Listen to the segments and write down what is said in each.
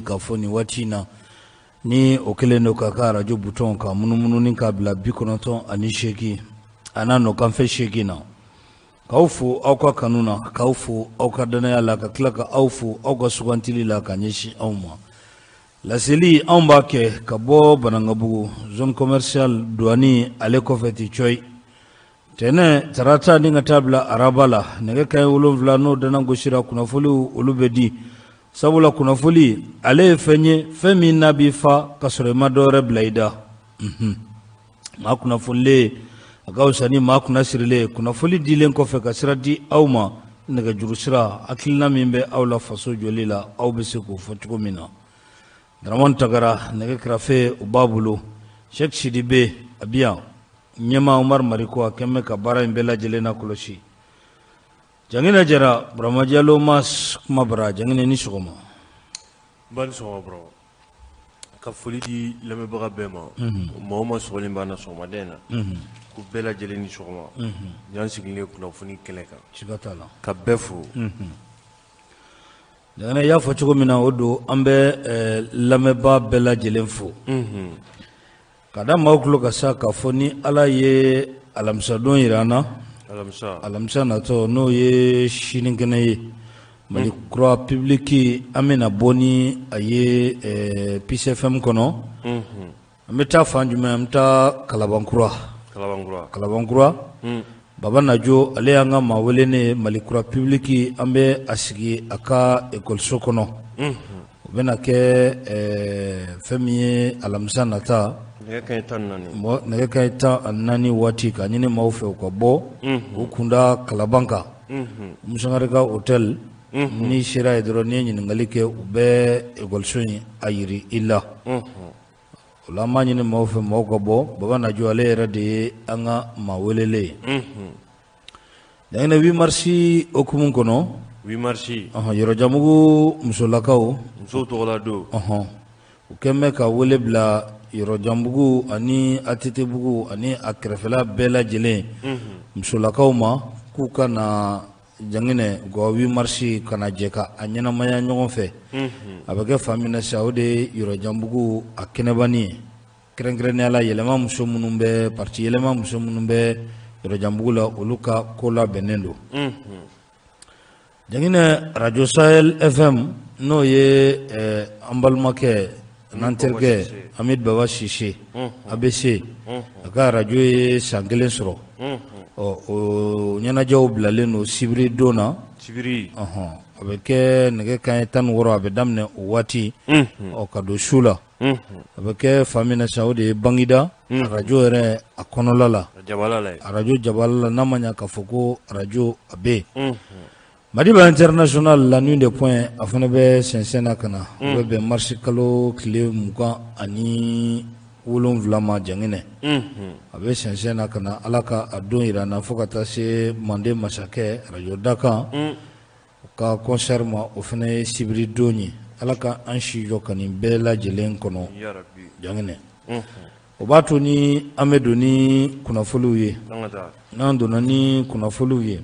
k'a fɔ nin waati in na, ni o kɛlen don k'a ka arajo butɔn ka munumunu k'a bila 98 a n'a nɔkanfɛ 8 na. K'aw fo aw ka kanu na, k'aw fo aw ka dannaya la, ka tila ka aw fo aw ka sugantili la ka ɲɛsin anw ma. Laseli anw b'a kɛ ka bɔ Banankabugu, zone commerciale, douane ale kɔfɛ ten cɔyi. Tɛnɛn, tarata ni ka taa bila araba la, nɛgɛ kanɲɛ 7 n'o dana gosira, kunnafoniw olu bɛ di. Sabula kunnafoni ale ye fɛn ye, fɛn min n'a b'i fa ka sɔrɔ i ma dɔwɛrɛ bila i da. Maa kunnafonilen a ka fisa ni maa kunnasirilen. Kunnafoni dilen kɔfɛ ka sira di aw ma, nɛgɛjuru sira, hakilina min bɛ aw la faso jɔli la, aw bɛ se k'o fɔ cogo min na. Dramane Tagara nɛgɛ karafe o b'a bolo. Cheick Sidibe a bi yan. Ɲɛmaa Umaru Mariko a kɛlen bɛ ka baara in bɛɛ lajɛlen na kɔlɔsi. Janginɛ Jara, Burama Jalo mas kuma bara. Janginɛ, ni sɔgɔma. Ba ni sɔgɔma Burama. Ka foli di lamɛnbaga bɛɛ ma, maa o maa sɔgɔlen b'an na sɔgɔmada in na, ko bɛɛ lajɛlen ni sɔgɔma. Y'an sigilen kunnafoni kɛnɛ kan. Siga t'a la. Ka bɛɛ fo. Janginɛ, i y'a fɔ cogo min na, o don. An bɛ lamɛnbaa bɛɛ lajɛlen fo. Ka da maaw tulo kan sa k'a fɔ ni Ala ye alamisadon jira an na, alamisa natɔ, n'o ye sinikɛnɛ ye, Mali Kura Public, an bɛna bɔ ni a ye Peace FM kɔnɔ. An bɛ taa fan jumɛn? An bɛ taa Kalabankura. Kalabankura, Baba Najo, ale y'an ka maa welelen ye. Mali Kura Public, an bɛ a sigi a ka ekɔliso kɔnɔ. O bɛna kɛ fɛn min ye alamisa nata, nɛgɛ kanɲɛ 14 waati, ka ɲini maaw fɛ u ka bɔ u kunda Kalaban kan, Umu Sangare ka hôtel. N'i sera yen dɔrɔn, n'i ye ɲininkali kɛ, u bɛ ekɔliso in a jira i la. O la, an b'a ɲini maaw fɛ, maaw ka bɔ. Baba Najo, ale yɛrɛ de ye an ka maa welelen ye. Janginɛ, 8 mars hukumu kɔnɔ, 8 mars, Yɔrɔjanbugu musolakaw, musow tɔgɔla don, ɔhɔn, u kɛlen bɛ ka wele bila Yɔrɔjanbugu ani ATT-bugu ani a kɛrɛfɛla bɛɛ lajɛlen musolakaw ma, k'u ka na Janginɛ u ka 8 mars ka na jɛ ka a ɲɛnamaya ɲɔgɔn fɛ. A bɛ kɛ fan min na sa, o de ye Yɔrɔjanbugu a kɛnɛbanin ye. Kɛrɛnkɛrɛnnenya la, yɛlɛma muso minnu bɛ parti yɛlɛma muso minnu bɛ Yɔrɔjanbugu la, olu ka ko labɛnnen don. Janginɛ, Radio Sahel FM, n'o ye an balimakɛ n'an terikɛ Amidu Baba Sise ABC, a ka arajo ye san 1 sɔrɔ. Ɔ, o ɲɛnajɛw bilalen don sibiri don na. Sibiri. A bɛ kɛ nɛgɛ kanɲɛ 16, a bɛ daminɛ o waati, ɔ, ka don su la. A bɛ kɛ fan min na sa, o de ye Bangida arajo yɛrɛ a kɔnɔla la, arajo jabala la, n'a ma ɲɛ k'a fɔ ko arajo a bɛ yen. Madiba International, la nuit des points, a fana bɛ sɛnsɛn na ka na. O bɛ bɛn mars kalo tile 27 ma. Janginɛ, a bɛ sɛnsɛn na ka na. Ala ka a don jira an na, fo ka taa se Manden masakɛ arajo dakan u ka concert ma, o fana ye sibiri don ye. Ala ka an si jɔ ka nin bɛɛ lajɛlen kɔnɔ. Janginɛ, o b'a to ni an bɛ don ni kunnafoniw ye. N'an donna ni kunnafoniw ye,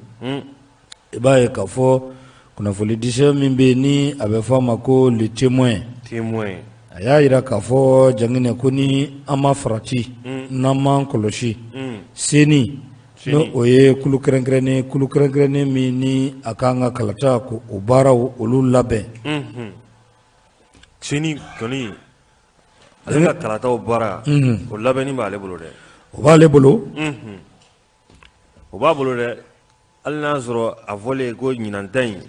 i b'a ye k'a fɔ kunnafonidisɛ min bɛ yen, ni a bɛ fɔ a ma ko Le Témoin, a y'a jira k'a fɔ, Janginɛ, ko ni an ma farati, n'an m'an kɔlɔsi, CENI, n'o o ye kulu kɛrɛnkɛrɛnnen, kulu kɛrɛnkɛrɛnnen min ni a kan ka kalata ko o baaraw olu labɛn. CENI kɔni, ale ka kalataw baara, o labɛnni b'ale bolo dɛ. O b'ale bolo. O b'a bolo dɛ, hali n'a sɔrɔ a fɔlen ko ɲinan ta in,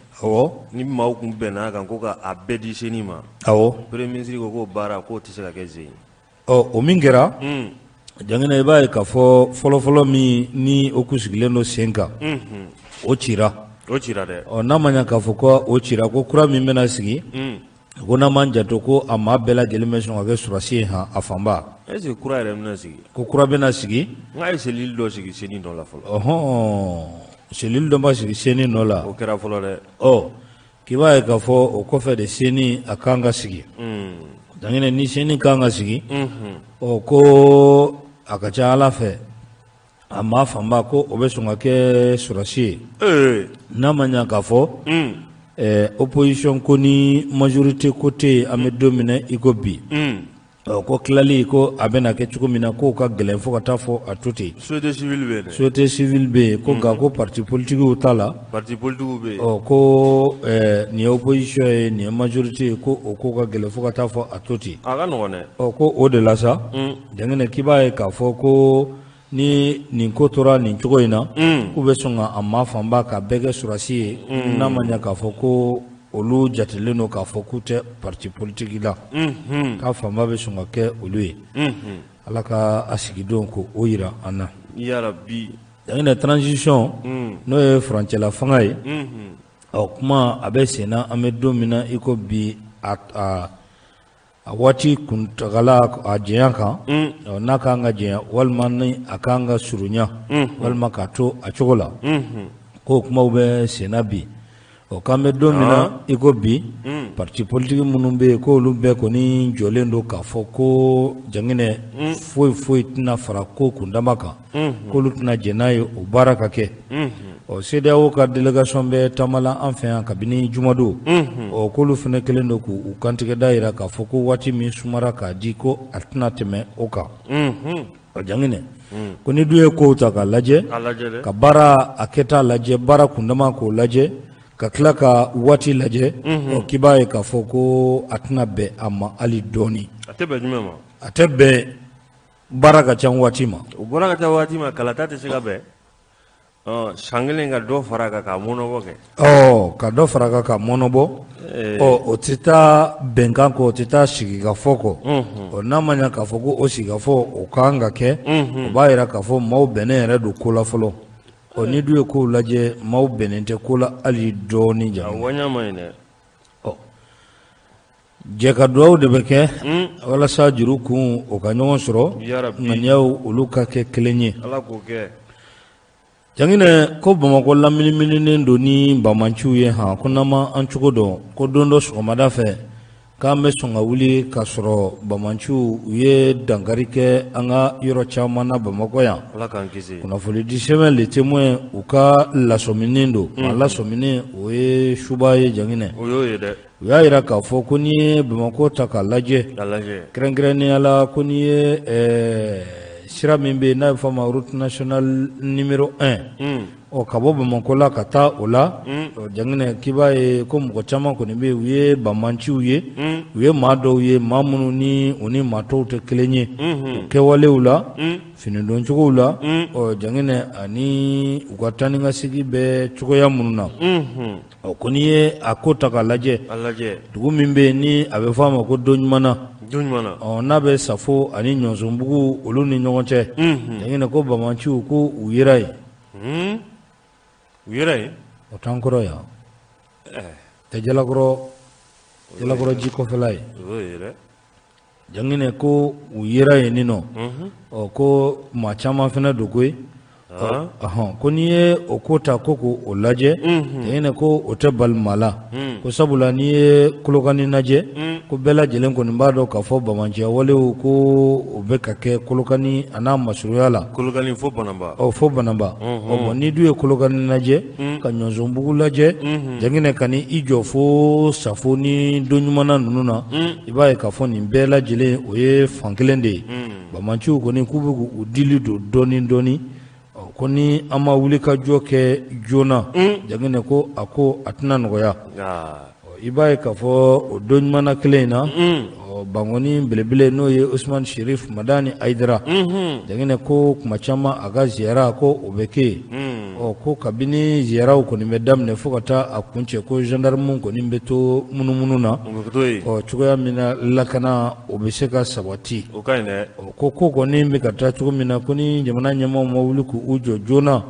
ni maaw tun bɛnna kan ko ka a bɛɛ di CENI ma, premier ministre ko k'o baara k'o tɛ se ka kɛ zen. Ɔ, o min kɛra, Janginɛ, i b'a ye k'a fɔ fɔlɔfɔlɔ min ni o kun sigilen don sen kan, o cira. O cira dɛ. Ɔ, n'a ma ɲɛ k'a fɔ ko o cira, ko kura min bɛna sigi, ko n'an m'an janto, ko a maa bɛɛ lajɛlen bɛ sɔn ka kɛ sɔrɔdasi ye han, a fanba. Est-ce que kura yɛrɛ bɛna sigi? Ko kura bɛna sigi. N k'a ye cellule dɔ sigi CENI nɔ la fɔlɔ. Ɔhɔn, cellule dɔ ma sigi CENI nɔ la. O kɛra fɔlɔ dɛ. Ɔ, k'i b'a ye k'a fɔ o kɔfɛ de CENI a kan ka sigi. Janginɛ, ni CENI kan ka sigi, ɔ, ko a ka ca Ala fɛ, a maa fanba ko o bɛ sɔn ka kɛ sɔrɔdasi ye, n'a ma ɲɛ k'a fɔ Opposition ko ni majorité ko tɛ yen an bɛ don min na i ko bi ɔ ko tilali ko a bɛna kɛ cogo min na k'o ka gɛlɛn fo ka taa fɔ a to ten société civile bɛ yen société civile bɛ yen ko nka ko parti politiquew t'a la parti politiquew bɛ yen ɔ ko nin ye opposition ye nin ye majorité ye ko o ko ka gɛlɛn fo ka taa fɔ a to ten a ka nɔgɔn dɛ ɔ ko o de la sa Janginɛ k'i b'a ye k'a fɔ ko ni nin ko tora nin cogo in na k'u bɛ sɔn ka a maa fanba ka bɛɛ kɛ sɔrɔdasi ye n'a ma ɲɛ k'a fɔ ko olu jatelen don k'a fɔ k'u tɛ parti politique la k'a fanba bɛ sɔn ka kɛ olu ye ala ka a sigidon ko o jira an na yarabi Janginɛ transition n'o ye furancɛla fanga ye ɔ kuma a bɛ senna an bɛ don min na i ko bi a A waati kuntagala a janya kan n'a ka kan ka janya walima ni a ka kan ka surunya walima k'a to a cogo la k'o kumaw bɛ senna bi ɔ k'an bɛ don min na i ko bi parti politique minnu bɛ yen k'olu bɛɛ kɔni jɔlen don k'a fɔ ko Janginɛ foyi foyi tɛna fara ko kundama kan k'olu tɛna jɛn n'a ye o baara ka kɛ ɔ CEDEAO ka délégation bɛ taama la an fɛ yan kabini jumadon ɔ k'olu fana kɛlen don k'u kantigɛda jira k'a fɔ ko waati min sumara k'a di ko a tɛna tɛmɛ o kan ɔ Janginɛ ko ni dun ye kow ta k'a lajɛ ka baara a kɛta lajɛ baara kundama k'o lajɛ ka tila ka waati lajɛ ɔ k'i b'a ye k'a fɔ ko a tɛna bɛn a ma hali dɔɔnin a tɛ bɛn jumɛn ma a tɛ bɛn baara ka ca waati ma o baara ka ca waati ma kalata tɛ se ka bɛn san kelen ka dɔ fara a kan ka mɔnɔbɔ kɛ ka dɔ fara a kan ka mɔnɔbɔ ɔ o tɛ taa bɛnkan kɔ o tɛ taa sigikafɔ kɔ ɔ n'a ma ɲɛ k'a fɔ ko o sigikafɔ o ka kan ka kɛ o b'a jira k'a fɔ maaw bɛnnen yɛrɛ don ko la fɔlɔ ɔ ni dun ye kow lajɛ maaw bɛnnen tɛ ko la hali dɔɔnin jan dɛ Jɛ ka dugawu de bɛ kɛ walasa juru kun o ka ɲɔgɔn sɔrɔ ŋaniyaw olu ka kɛ kelen ye Janginɛ ko Bamakɔ laminiminen don ni banbaanciw ye han ko n'an ma an cogo dɔn ko don dɔ sɔgɔmada fɛ k'an bɛ sɔn ka wuli k'a sɔrɔ banbaanciw u ye dankari kɛ an ka yɔrɔ caman na Bamakɔ yan kunnafonidi sɛbɛn Le Témoin u ka lasɔminen don a lasɔminen o ye suba ye Janginɛ u y'a jira k'a fɔ ko n'i ye Bamakɔ ta k'a lajɛ kɛrɛnkɛrɛnnenya la ko n'i ye sira min bɛ yen n'a bɛ fɔ a ma route nationale numéro 1 ɔ ka bɔ Bamakɔ la ka taa o la Janginɛ k'i b'a ye ko mɔgɔ caman kɔni bɛ yen u ye banbaanciw ye u ye maa dɔw ye maa minnu ni u ni maa tɔw tɛ kelen ye u kɛwalew la finidoncogow la ɔ Janginɛ ani u ka taa ni ka segin bɛ cogoya minnu na Ɔ ko n'i ye a ko ta k'a lajɛ dugu min bɛ yen ni a bɛ fɔ a ma ko Doɲumana ɔ n'a bɛ Safo ani Ɲɔzonbugu olu ni ɲɔgɔn cɛ Janginɛ ko banbaanciw ko u yera yen u yera yen o t'an kɔrɔ yan tɛ Jalakɔrɔ Jalakɔrɔ ji kɔfɛla ye Janginɛ ko u yera yen nin nɔ ɔ ko maa caman fana don koyi ɔhɔn ko n'i ye o ko ta ko k'o lajɛ Janginɛ ko o tɛ bali maa la ko sabula n'i ye Kolokani lajɛ ko bɛɛ lajɛlen kɔni b'a dɔn k'a fɔ banbaanciya walew ko o bɛ ka kɛ Kolokani a n'a masurunya la Kolokani fo Bananba ɔ fo Bananba ɔ bon n'i dun ye Kolokani lajɛ ka Ɲɔzonbugu lajɛ Janginɛ ka n'i jɔ fo Safo ni Doɲumana ninnu na i b'a ye k'a fɔ nin bɛɛ lajɛlen o ye fan kelen de ye banbaanciw kɔni k'u bɛ k'u dili don dɔɔnin dɔɔnin ko ni an ma wuli ka jɔ kɛ joona Janginɛ ko a ko a tɛna nɔgɔya i b'a ye k'a fɔ o Doɲumana kelen in na bankɔni belebele n'o ye Usumani Serif Madani Hayidara Janginɛ ko kuma caman a ka ziyara ko o bɛ kɛ yen ɔ ko kabini ziyaraw kɔni bɛ daminɛ fo ka taa a kuncɛ ko gendarme kɔni bɛ to munumunu na ɔ cogoya min na lakana o bɛ se ka sabati ko ko kɔni bɛ ka taa cogo min na ko ni jamana ɲɛmaaw ma wuli k'u jɔ joona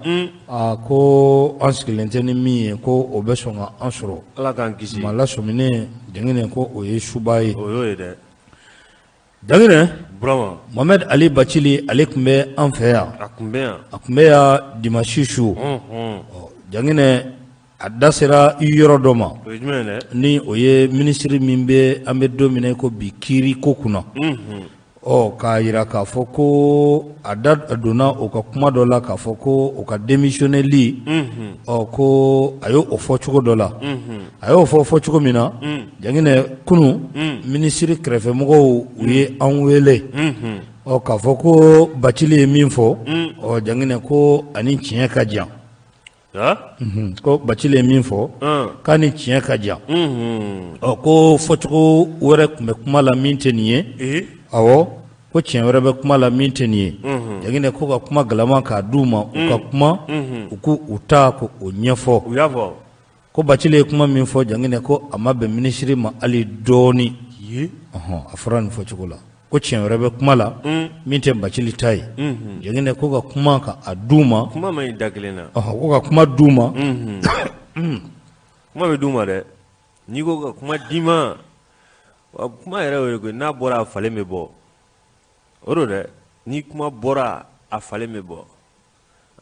aa ko an sigilen tɛ ni min ye ko o bɛ sɔn ka an sɔrɔ Ala k'an kisi maa lasɔminen Janginɛ ko o ye suba ye o y'o ye dɛ Janginɛ Burama Mohamed Ali Bacili ale tun bɛ an fɛ yan a tun bɛ yan a tun bɛ yan dimanche su Janginɛ a da sera yɔrɔ dɔ ma o ye jumɛn ye dɛ ni o ye minisiri min bɛ an bɛ don min na i ko bi kiiri ko kunna. Ɔ k'a jira k'a fɔ ko a da donna o ka kuma dɔ la k'a fɔ ko o ka démissionneli ɔ ko a y'o fɔ cogo dɔ la a y'o fɔ fɔ cogo min na Janginɛ kunun minisiri kɛrɛfɛmɔgɔw u ye an wele ɔ k'a fɔ ko Bacili ye min fɔ ɔ Janginɛ ko a ni tiɲɛ ka jan ko Bacili ye min fɔ k'a ni tiɲɛ ka jan ɔ ko fɔcogo wɛrɛ tun bɛ kuma la min tɛ nin ye awɔ ko tiɲɛ wɛrɛ bɛ kuma la min tɛ nin ye Janginɛ ko ka kuma galama k'a d'u ma u ka kuma u k' u ta ko o ɲɛfɔ u y'a fɔ ko Bacili ye kuma min fɔ Janginɛ ko a ma bɛn minisiri ma hali dɔɔnin ɔhɔn a fɔra nin fɔcogo la ko tiɲɛ wɛrɛ bɛ kuma la min tɛ Bacili ta ye Janginɛ ko ka kuma ka a d'u ma kuma ma ɲi da kelen na ɔhɔn ko ka kuma d'u ma kuma bɛ d'u ma dɛ n'i ko ka kuma d'i ma kuma yɛrɛ o ye koyi n'a bɔra a falen bɛ bɔ o don dɛ ni kuma bɔra a falen bɛ bɔ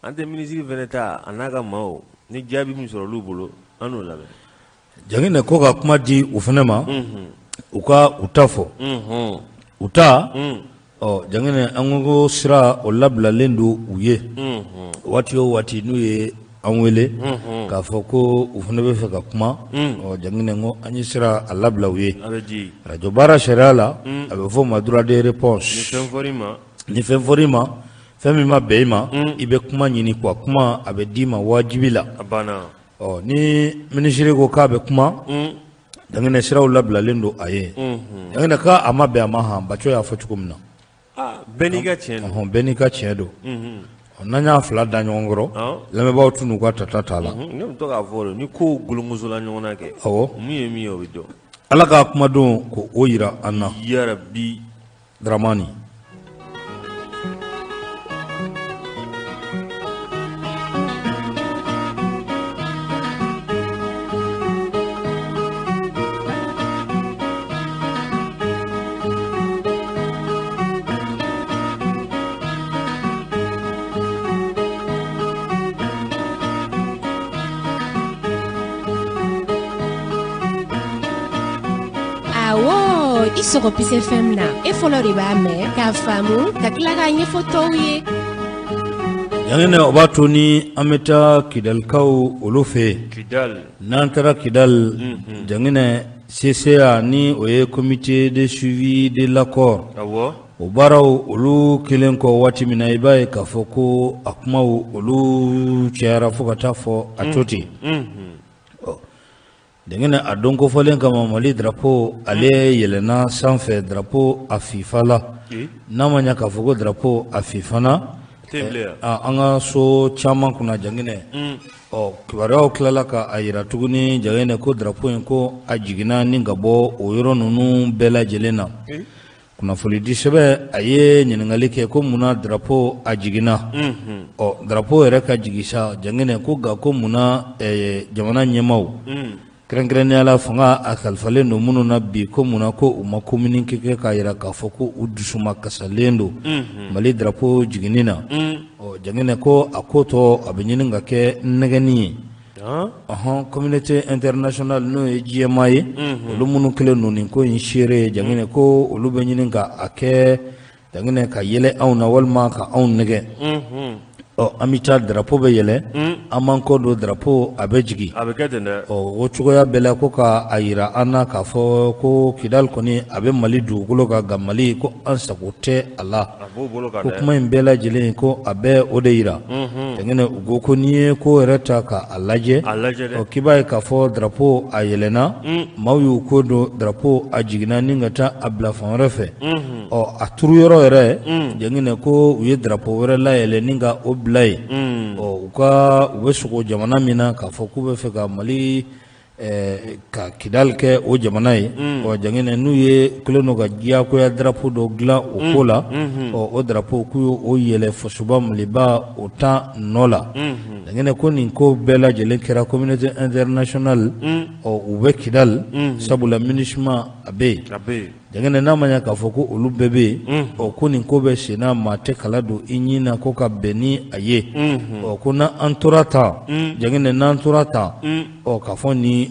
An tɛ minisiri fana ta a n'a ka maaw ni jaabi min sɔrɔ olu bolo an n'o lamɛn. Janginɛ ko ka kuma di u fana ma u ka u ta fɔ u ta ɔ Janginɛ an ko sira o labilalen don u ye waati o waati n'u ye an wele k'a fɔ ko u fana bɛ fɛ ka kuma ɔ Janginɛ ko an ye sira a labila u ye arajo baara sariya la a bɛ fɔ o ma droit de réponse ni fɛn fɔr'i ma fɛn min ma bɛn i ma i bɛ kuma ɲini quoi kuma a bɛ d'i ma wajibi la ɔ ni minisiri ko k'a bɛ kuma Janginɛ siraw labilalen don a ye Janginɛ k'a ma bɛn a ma han Baco y'a fɔ cogo min na bɛɛ n'i ka tiɲɛ don bɛɛ n'i ka tiɲɛ don n'an y'a fila da ɲɔgɔn kɔrɔ lamɛnbaaw tun n'u ka tata t'a la ne bɛ to k'a fɔ ni ko golomusola ɲɔgɔn na kɛ awɔ min ye min ye o bɛ dɔn Ala k'a kumadon ko o jira an na yarabi Dramani I sɔgɔ Peace FM na e fɔlɔ de b'a mɛn k'a faamu ka tila k'a ɲɛfɔ tɔw ye. Janginɛ o b'a to ni an bɛ taa Kidalikaw olu fɛ yen. Kidali. N'an taara Kidali. Unhun. Janginɛ CCA ni o ye comité de suivi de l'accord. Awɔ. O baaraw olu kɛlen kɔ waati min na i b'a ye k'a fɔ ko a kumaw olu cayara fo ka taa fɔ a to ten. Unhun. Ɔ Janginɛ a don kofɔlen kama Mali drapeau ale yɛlɛnna sanfɛ drapeau a fifala n'a ma ɲɛ k'a fɔ ko drapeau a fifana an ka so caman kunna Janginɛ ɔ kibaruyaw tilala ka a jira tuguni Janginɛ ko drapeau in ko a jiginna ni ka bɔ o yɔrɔ ninnu bɛɛ lajɛlen na Kunnafonidi sɛbɛn a ye ɲininkali kɛ ko munna drapeau a jiginna ɔ drapeau yɛrɛ ka jigin sa Janginɛ ko nka ko munna jamana ɲɛmaaw kɛrɛnkɛrɛnnenya la fanga a kalifalen don minnu na bi ko munna ko u ma communiqué kɛ k'a jira k'a fɔ ko u dusu makasalen don Mali drapeau jiginni na ɔ Janginɛ ko a ko tɔ a bɛ ɲini ka kɛ nɛgɛnni ye Ɔhɔn communauté internationale n'o ye diɲɛmaa ye olu minnu kɛlen don nin ko in seere ye Janginɛ ko olu bɛ ɲini ka a kɛ Janginɛ ka yɛlɛ anw na walima ka anw nɛgɛn ɔ an bɛ taa drapeau bɛ yɛlɛ an b'an kɔ don drapeau a bɛ jigin a bɛ kɛ ten dɛ ɔ o cogoya bɛɛ la ko ka a jira an na k'a fɔ ko Kidali kɔni a bɛ Mali dugukolo kan nka Mali ko an sago tɛ a la ko kuma in bɛɛ lajɛlen ko a bɛ o de jira Janginɛ u ko ko n'i ye ko yɛrɛ ta k'a lajɛ k'i b'a ye k'a fɔ drapeau a yɛlɛnna maaw y'u kɔ don drapeau a jiginna ni ka taa a bila fan wɛrɛ fɛ ɔ a turu yɔrɔ yɛrɛ Janginɛ ko u ye drapeau wɛrɛ layɛlɛn ni ka o bila yen ɔ u ka u bɛ sogo jamana min na k'a fɔ k'u bɛ fɛ ka Mali ka Kidali kɛ o jamana ye ɔ Janginɛ n'u ye kɛlen don ka diyagoya drapeau dɔ dilan o ko la ɔ o drapeau k'u ye o yɛlɛ fasoba Maliba o ta nɔ la Janginɛ ko nin ko bɛɛ lajɛlen kɛra communauté internationale ɔ u bɛ Kidali sabula MINUSMA a bɛ yen Janginɛ n'a ma ɲɛ k'a fɔ ko olu bɛɛ bɛ yen ɔ ko nin ko bɛ senna maa tɛ kala don i ɲin na ko ka bɛn ni a ye ɔ ko n'an tora tan Janginɛ n'an tora tan ɔ k'a fɔ nin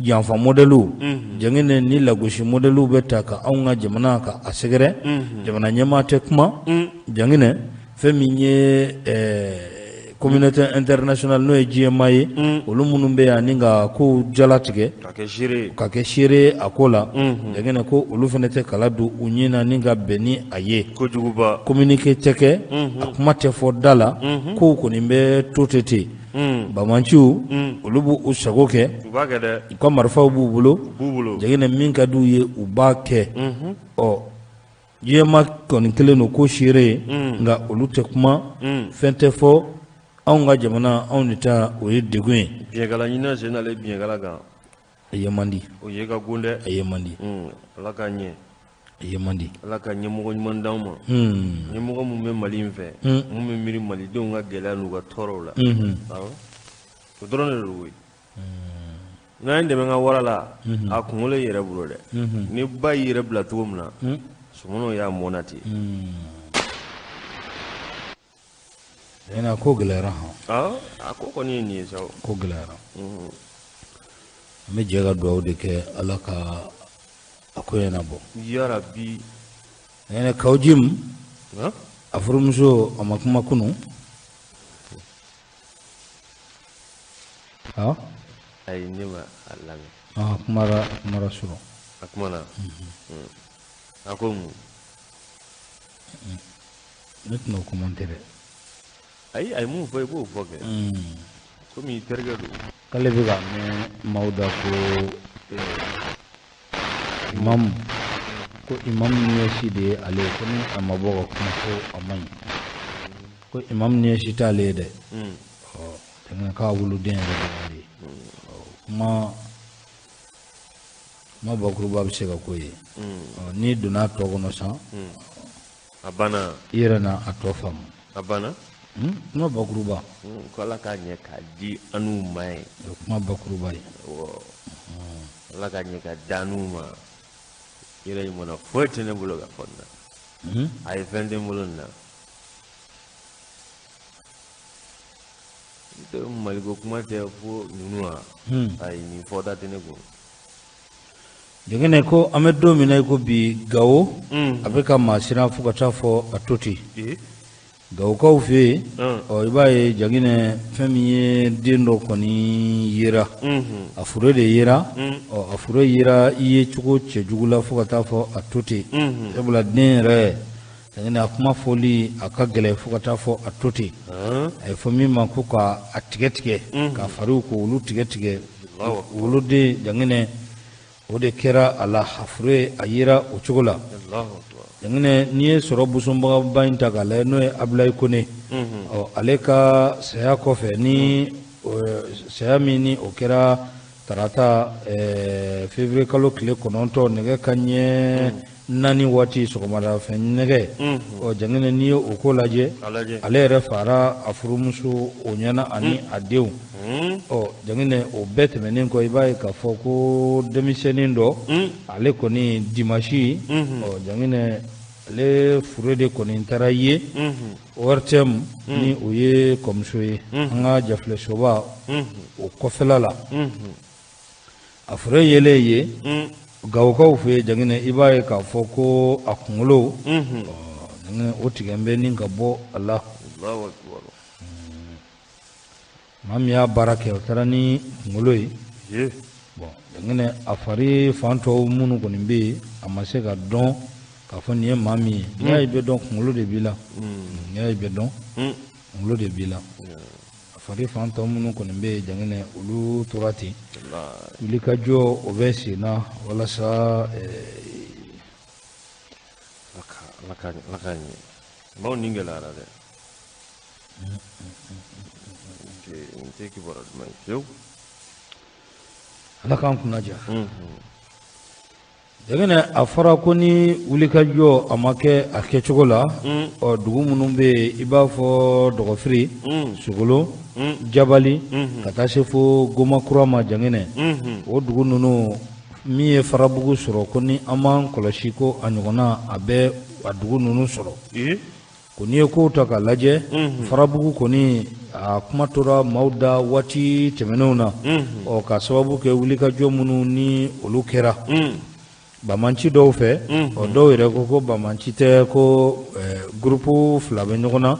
janfa mɔdɛliw Jɛngɛnɛ ni lagosi mɔdɛliw bɛ ta ka anw ka jamana ka a sɛgɛrɛ jamana ɲɛmaa tɛ kuma Jɛngɛnɛ fɛn min ye communauté internationale n'o ye diɲɛmaa ye olu minnu bɛ yan ni ka kow jalatigɛ ka kɛ seere a ko la Jɛngɛnɛ ko olu fana tɛ kala don u ɲin na ni ka bɛn ni a ye kojuguba communiqué tɛ kɛ a kuma tɛ fɔ da la kow kɔni bɛ to ten ten banbaanciw olu b'u sago kɛ u ka marifaw b'u bolo Jɛngɛnɛ min ka di u ye u b'a kɛ ɔ diɲɛmaa kɔni kɛlen don ko seere ye nka olu tɛ kuma fɛn tɛ fɔ anw ka jamana anw de ta o ye degun ye biɲɛkala ɲinina sen dalen biɲɛkala kan a ye man di o ye ka gon dɛ a ye man di ala k'a ɲɛ a ye man di ala ka ɲɛmɔgɔ ɲuman d'anw ma ɲɛmɔgɔ min bɛ mali in fɛ min bɛ miiri malidenw ka gɛlɛya n'u ka tɔɔrɔw la o dɔrɔn de don koyi n'an ye dɛmɛ ka wara la a kunkolo i yɛrɛ bolo dɛ ni ba y'i yɛrɛ bila cogo min na sɔmɔnɔw y'a mɔn ten a ko gɛlɛyara hɔn a ko kɔni ye nin ye sa ko gɛlɛyara an bɛ jɛ ka dugawu de kɛ ala ka a ko ɲɛnabɔ yarabi Kaw Jim a furumuso a ma kuma kunun ayi ne ma a lamɛn a kumara a kumara surɔ a kumana a ko mun ne tɛna o commenter dɛ ayi a ye mun fɔ i b'o fɔ kɛ komi i terikɛ don k'ale bɛ k'a mɛn maaw da ko imamu ko imamu Niyasi de ye ale ye ko ni a ma bɔ ka kuma ko a man ɲi ko imamu Niyasi t'ale ye dɛ ɔ tɛmɛ k'a woloden yɛrɛ de y'ale ye kuma kuma bakuruba bɛ se ka k'o ye ɔ n'i donna a tɔ kɔnɔ san a banna i yɛrɛ na a tɔ faamu a banna kuma bakuruba ko ala k'a ɲɛ k'a di an n'u ma ye o ye kuma bakuruba ye ala k'a ɲɛ k'a di an n'u ma yɛrɛ ɲuman foyi tɛ ne bolo ka fɔ nin na a ye fɛn tɛ n bolo nin na maliko kuma tɛ fo ninnu wa ayi nin fɔta tɛ ne kun Jɛngɛnɛ ko an bɛ don min na i ko bi Gawo a bɛ ka maa siran fo ka taa fɔ a to ten Gawokaw fɛ yen ɔ i b'a ye Jɛngɛnɛ fɛn min ye den dɔ kɔni yera a fure de yera ɔ a fure yera i ye cogo cɛjugu la fo ka taa fɔ a to ten sabula den yɛrɛ Jɛngɛnɛ a kuma fɔli a ka gɛlɛn fo ka taa fɔ a to ten a ye fɔ min ma ko ka a tigɛ tigɛ ka fariw ko olu tigɛ tigɛ woloden Jɛngɛnɛ o de kɛra a la a fure a yera o cogo la Jɛngɛnɛ n'i ye sɔrɔ bosonbagaba in ta k'a lajɛ n'o ye Abulayi Kone ɔ ale ka saya kɔfɛ ni saya min ni o kɛra tarata février kalo tile 9 nɛgɛ kanɲɛ 4 waati sɔgɔmada fɛ nɛgɛ ɔ Jɛngɛnɛ n'i ye o ko lajɛ ale yɛrɛ fara a furumuso o ɲɛna ani a denw ɔ Jɛngɛnɛ o bɛɛ tɛmɛnen kɔ i b'a ye k'a fɔ ko denmisɛnnin dɔ ale kɔni dimasi ɔ Jɛngɛnɛ ale fure de kɔni taara ye ORTM ni o ye kɔmuso ye an ka jafilɛsoba o kɔfɛla la a fure yelen ye Gawokaw fɛ yen Jɛngɛnɛ i b'a ye k'a fɔ ko a kunkolo Jɛngɛnɛ o tigɛ bɛ ni ka bɔ a la maa min y'a baara kɛ o taara ni kunkolo ye bon Jɛngɛnɛ a fari fan tɔw minnu kɔni bɛ yen a ma se ka dɔn k'a fɔ nin ye maa min ye n'i y'a ye i bɛ dɔn kunkolo de b'i la n'i y'a ye i bɛ dɔn kunkolo de b'i la a fari fan tɔ minnu kɔni bɛ yen Jɛngɛnɛ olu tora ten wulikajɔ o bɛ sen na walasa ala k'a ɲɛ maaw ni gɛlɛyara dɛ nin tɛ kibaruya duman ye fiyewu ala k'an kunna diya Jɛngɛnɛ a fɔra ko ni wulikajɔ a ma kɛ a kɛcogo la ɔ dugu minnu bɛ yen i b'a fɔ dɔgɔfiri sogolon jabali ka taa se fo gomakura ma Jɛngɛnɛ o dugu ninnu min ye farabugu sɔrɔ ko ni an m'an kɔlɔsi ko a ɲɔgɔnna a bɛ a dugu ninnu sɔrɔ. Ko n'i ye kow ta k'a lajɛ, Farabugu kɔni a kuma tora maaw da waati tɛmɛnenw na, ɔ ka sababu kɛ wulikajɔ minnu ni olu kɛra banbaanci dɔw fɛ. Ɔ dɔw yɛrɛ ko ko banbaanci tɛ, ko groupe fila bɛ ɲɔgɔn na,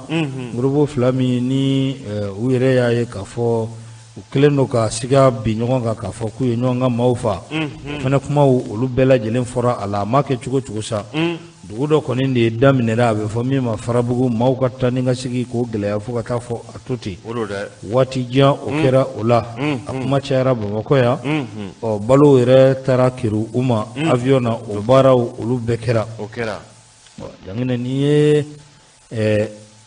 groupe fila min ni u yɛrɛ y'a ye k'a fɔ u kɛlen don ka siga bin ɲɔgɔn kan k'a fɔ k'u ye ɲɔgɔn ka maaw faa. O fana kumaw olu bɛɛ lajɛlen fɔra a la. A ma kɛ cogo cogo sa, dugu dɔ kɔni de daminɛra, a bɛ fɔ min ma Farabugu. Maaw ka taa ni ka segin k'o gɛlɛya fo ka taa fɔ a to ten waati jan o kɛra o la. A kuma cayara Bamakɔ yan. Ɔ balo yɛrɛ taara kiri u ma avion na, o baaraw olu bɛɛ kɛra. Janginɛ, n'i ye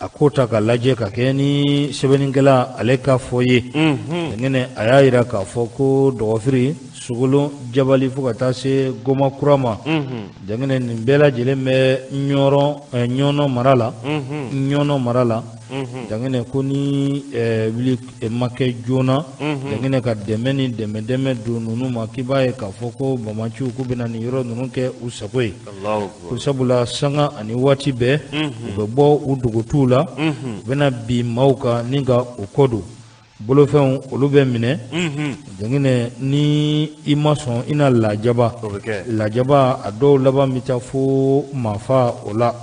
a ko ta ka lajɛ ka kɛ ni sɛbɛnnikɛla ale ka fɔ ye, Janginɛ, a y'a jira k'a fɔ ko Dɔgɔfiri, Sogolon, Jabali fo ka taa se Goma kura ma, Janginɛ, nin bɛɛ lajɛlen bɛ Ɲɔnɔ mara la. Ɲɔnɔ mara la, Janginɛ, ko ni wuli ma kɛ joona, Janginɛ, ka dɛmɛ ni dɛmɛ dɛmɛ don ninnu ma, k'i b'a ye k'a fɔ ko banbaanciw k'u bɛna nin yɔrɔ ninnu kɛ u sago ye, ko sabula sanga ani waati bɛɛ u bɛ bɔ u dogotuw la, u bɛna bin maaw kan ni ka u kɔ don, bolofɛnw olu bɛ minɛ. Janginɛ, ni i ma sɔn, i na lajaba lajaba. A dɔw laban bɛ taa fo maafa o la.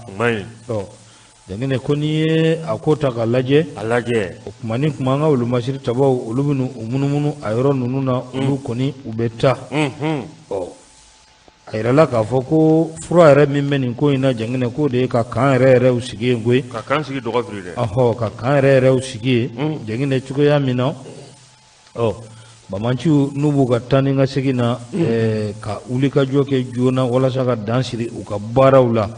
Ɔ Janginɛ, ko n'i ye a ko ta ka lajɛ, a lajɛ, o tuma ni tuma an ka wolomasiri tabaw olu bɛ u munumunu a yɔrɔ ninnu na, olu kɔni u bɛ taa. Ɔ a yirala k'a fɔ ko fura yɛrɛ min bɛ nin ko in na, Janginɛ, k'o de ye ka camp yɛrɛ yɛrɛw sigi yen koyi. Ka camp sigi Dɔgɔfiri dɛ. Ɔhɔ, ka camp yɛrɛ yɛrɛw sigi yen, Janginɛ, cogoya min na, ɔ banbaanciw n'u b'u ka taa ni ka segin na, ka wulikajɔ kɛ joona walasa ka dan siri u ka baaraw la,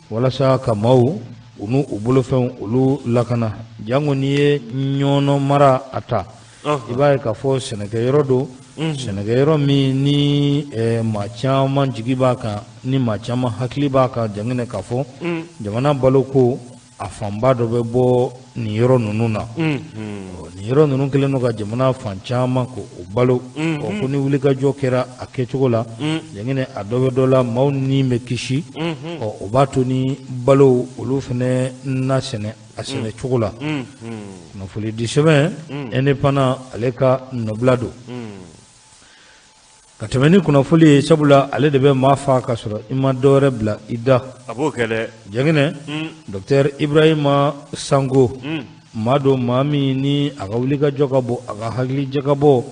walasa ka maaw u n'u u bolofɛnw olu lakana. Jango n'i ye Ɲɔnɔ mara a ta, i b'a ye k'a fɔ sɛnɛkɛyɔrɔ don, sɛnɛkɛyɔrɔ min ni maa caman jigi b'a kan, ni maa caman hakili b'a kan, Janginɛ, k'a fɔ jamana baloko a fanba dɔ bɛ bɔ nin yɔrɔ ninnu na. Nin yɔrɔ ninnu kɛlen don ka jamana fan caman ko o balo. Ɔ ko ni wulikajɔ kɛra a kɛcogo la, Janginɛ, a dɔ bɛ dɔ la, maaw ni bɛ kisi. Ɔ o b'a to ni balo olu fana na sɛnɛ a sɛnɛ cogo la. Kunnafoni di sɛbɛn Indépendant ale ka nɔbila don ka tɛmɛ ni kunnafoni ye, sabula ale de bɛ maa faa ka sɔrɔ i ma dɔwɛrɛ bila i da. A b'o kɛ dɛ. Janginɛ, docteur Ibrahima Sango, maa don, maa min ni a ka wulikajɔ ka bon, a ka hakili jagabɔ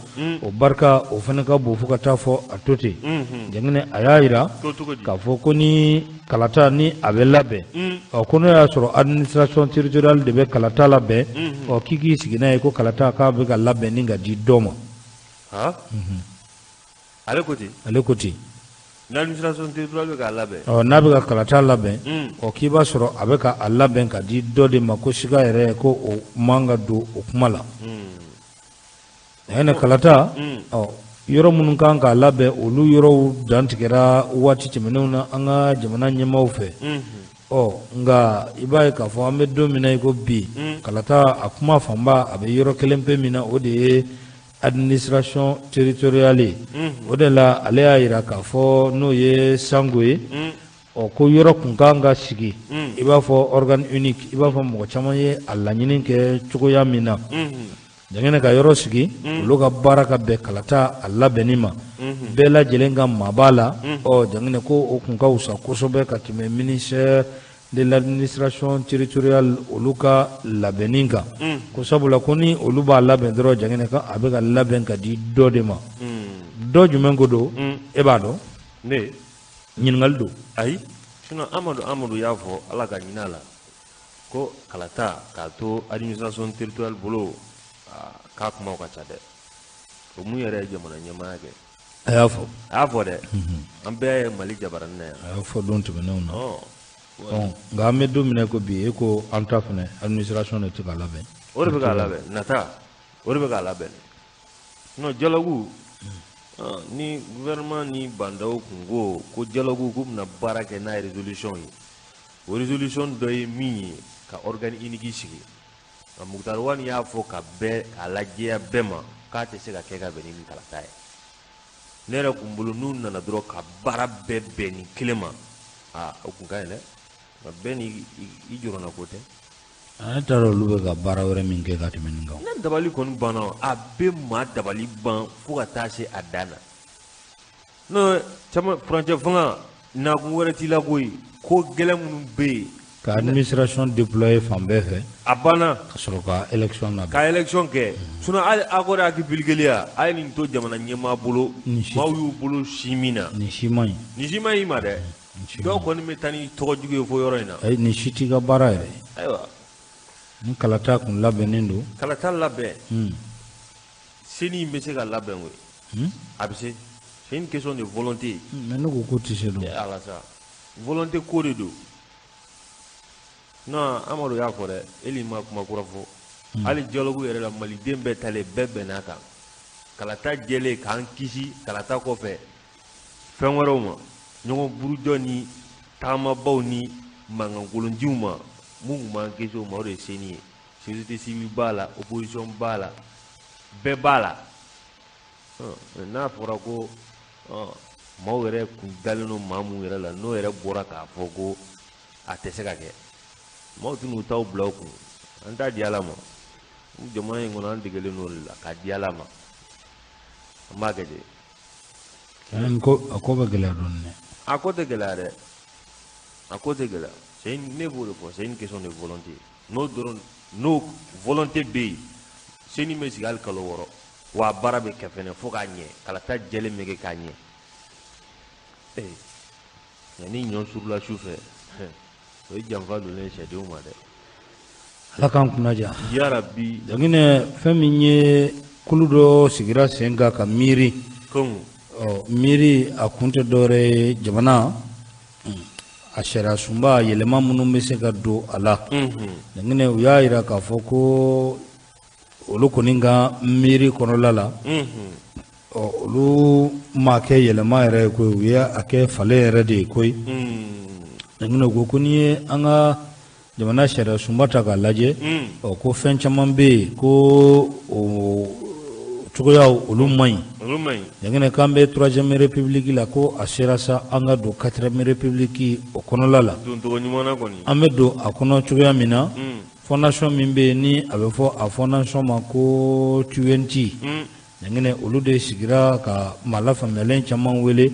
o barika o fana ka bon fo ka taa fɔ a to ten. Janginɛ, a y'a jira k'a fɔ ko ni kalata ni a bɛ labɛn, ɔ ko n'o y'a sɔrɔ administration territoriale de bɛ kalata labɛn, ɔ k'i k'i sigi n'a ye ko kalata k'a bɛ ka labɛn ni ka di dɔ ma. Ale ko ten. Ale ko ten. L'administration territoriale bɛ k'a labɛn. Ɔ n'a bɛ ka kalata labɛn, ɔ k'i b'a sɔrɔ a bɛ ka a labɛn ka di dɔ de ma, ko siga yɛrɛ ko o man ka don o kuma la. Janginɛ, kalata, ɔ yɔrɔ minnu kan k'a labɛn, olu yɔrɔw dantigɛra waati tɛmɛnenw na an ka jamana ɲɛmaaw fɛ. Ɔ nka i b'a ye k'a fɔ an bɛ don min na i ko bi, kalata a kuma fanba a bɛ yɔrɔ kelen pe min na, o de ye administration territoriale ye. O de la ale y'a jira k'a fɔ n'o ye Sango ye, ɔ ko yɔrɔ kun kan ka sigi i b'a fɔ organe unique, i b'a fɔ mɔgɔ caman ye a laɲini kɛ cogoya min na, Janginɛ, ka yɔrɔ sigi olu ka baara ka bɛn kalata a labɛnni ma, bɛɛ lajɛlen ka maa b'a la. Ɔ Janginɛ, ko o kun ka wusa kosɛbɛ ka tɛmɛ ministère de l'administration territoriale olu ka labɛnni kan, ko sabula ko ni olu b'a labɛn dɔrɔn, Janginɛ, kan a bɛ ka labɛn ka di dɔ de ma. Dɔ jumɛn ko don, e b'a dɔn? Ne ɲininkali don. Ayi, sinon Amadu Amadu y'a fɔ, Ala ka hinɛ a la, ko kalata k'a to administration territoriale bolo, k'a kumaw ka ca dɛ. O mun yɛrɛ ye jamana ɲɛmaaya kɛ. A y'a fɔ. A y'a fɔ dɛ, an bɛɛ ye Mali jabaranin na yan. A y'a fɔ don tɛmɛnenw na. Nka an bɛ don min na ko bi, e ko an ta fana administration de tɛ k'a labɛn. O de bɛ k'a labɛn nata, o de bɛ k'a labɛn. Sinon dialogue ni gouvernement ni Bah N'Daw kun ko ko dialogue k'u bɛna baara kɛ n'a ye résolution ye, o résolution dɔ ye min ye ka organe unique sigi. Nka Moctar Ouane y'a fɔ ka bɛɛ k'a lajɛya bɛɛ ma k'a tɛ se ka kɛ ka bɛn ni nin kalata ye. Ne yɛrɛ kun bolo, n'u nana dɔrɔn ka baara bɛɛ bɛn nin kelen ma, aa, o kun ka ɲi dɛ. Nka bɛɛ ni i jɔrɔna ko tɛ. Ne t'a dɔn olu bɛ ka baara wɛrɛ min kɛ ka tɛmɛ nin kan. Ne dabali kɔni banna, a bɛ maa dabali ban fo ka taa se a dan na. N'o caman furancɛ fanga nakun wɛrɛ t'i la koyi, ko gɛlɛn minnu bɛ yen. Ka administration déployer fan bɛɛ fɛ. A banna. Ka sɔrɔ ka élection labɛn. Ka élection kɛ. Sinon hali accord hakilibilikeliya a ye nin to jamana ɲɛmaa bolo. Maaw y'u bolo si min na. Nin si man ɲi. Nin si man ɲi ma dɛ. Dɔw kɔni bɛ taa ni tɔgɔ jugu ye fo yɔrɔ in na. Ayi, nin si t'i ka baara yɛrɛ ye. Ayiwa. Ni kalata kun labɛnnen don. Kalata labɛn. CENI in bɛ se ka labɛn koyi. A bɛ se. C'est une question de volonté. Mais ne ko k'o tɛ se dun. Ala sa. Volonté ko de don. Non, Amadu y'a fɔ dɛ, Eli ma kuma kura fɔ. Hali dialogue yɛrɛ la, maliden bɛɛ talen, bɛɛ bɛnn'a kan. Kalata jɛlen k'an kisi kalata kɔfɛ fɛn wɛrɛw ma, ɲɔgɔn burujɔ ni taamabaw ni mankankolonjiw ma, mun tun b'an kisi o ma, o de ye CENI ye. Société civile b'a la, opposition b'a la, bɛɛ b'a la. N'a fɔra ko maaw yɛrɛ kun dalen don maa mun yɛrɛ la, n'o yɛrɛ bɔra k'a fɔ ko a tɛ se ka kɛ, maaw tɛn'u taw bila u kun. An t'a di Ala ma. Jamana in kɔnɔ, an degelen don o de la, k'a di Ala ma. An b'a kɛ ten. A ko bɛ gɛlɛya dɔɔnin dɛ. A ko tɛ gɛlɛya dɛ, a ko tɛ gɛlɛya. C'est une, ne b'o de fɔ, c'est une question de volonté. N'o dɔrɔn, n'o volonté bɛ yen, CENI bɛ sigi hali kalo 6, wa a baara bɛ kɛ fɛnɛ fo k'a ɲɛ, kalata jɛlen bɛ kɛ k'a ɲɛ. Ee, nka ni ɲɔ surula su fɛ, o ye janfa donnen ye sɛdenw ma dɛ. Ala k'an kunna diya. Yarabi. Jaginɛ, fɛn min ye kulu dɔ sigira sen kan ka miiri. Komu. Ɔ, miiri a kun tɛ dɔwɛrɛ ye, jamana a sariya sunba yɛlɛma minnu bɛ se ka don a la. Jaginɛ, u y'a jira k'a fɔ ko olu kɔni ka miiri kɔnɔla la, ɔ, olu ma kɛ yɛlɛma yɛrɛ ye koyi, u ye a kɛ falen yɛrɛ de ye koyi. Jaginɛ, u ko n'i ye an ka jamana sariya sunba ta k'a lajɛ, ɔ, ko fɛn caman bɛ yen ko o cogoyaw olu man ɲi. Jaginɛ, k'an bɛ troisième république la, ko a sera sa an ka don quatrième république o kɔnɔla la. An bɛ don a kɔnɔ cogoya min na, fondation min bɛ yen ni a bɛ fɔ a fondation ma ko T20, Jaginɛ, olu de sigira ka maa lafaamuyalen caman wele,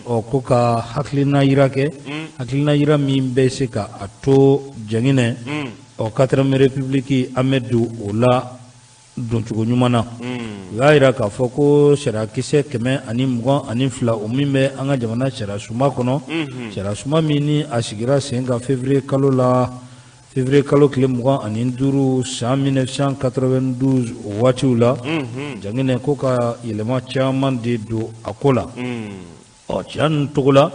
ɔ, ko ka hakilina yira kɛ, hakilina yira min bɛ se ka a to Jaginɛ, ɔ, quatrième république an bɛ don o la doncogo ɲuman na. U y'a jira k'a fɔ ko sariyakisɛ 122, o min bɛ an ka jamana sariya sunba kɔnɔ, sariya sunba min ni a sigira sen kan février kalo la, février kalo tile 25 san 1992, o waatiw la, Jaginɛ, ko ka yɛlɛma caman de don a ko la. Ɔ, cɛ ninnu togo la,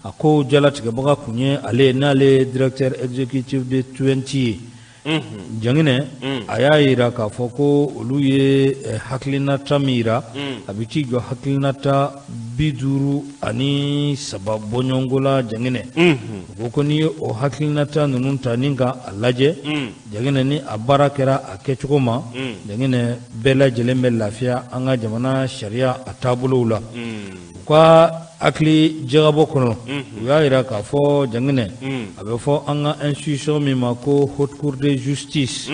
a ko jalatigɛbaga kun ye ale, n'ale ye directeur exécutif de T20 ye. Jaginɛ, a y'a jira k'a fɔ ko olu ye hakilinata min jira, a bɛ t'i jɔ hakilinata 53 bɔɲɔgɔnko la. Jaginɛ, u ko n'i ye o hakilinata ninnu ta ni ka a lajɛ, Jaginɛ, ni a baara kɛra a kɛcogo ma, Jaginɛ, bɛɛ lajɛlen bɛ lafiya an ka jamana sariya a taabolow la. U ka hakili jagabɔ kɔnɔ, u y'a jira k'a fɔ, Jaginɛ, a bɛ fɔ an ka institution min ma ko haute cour de justice,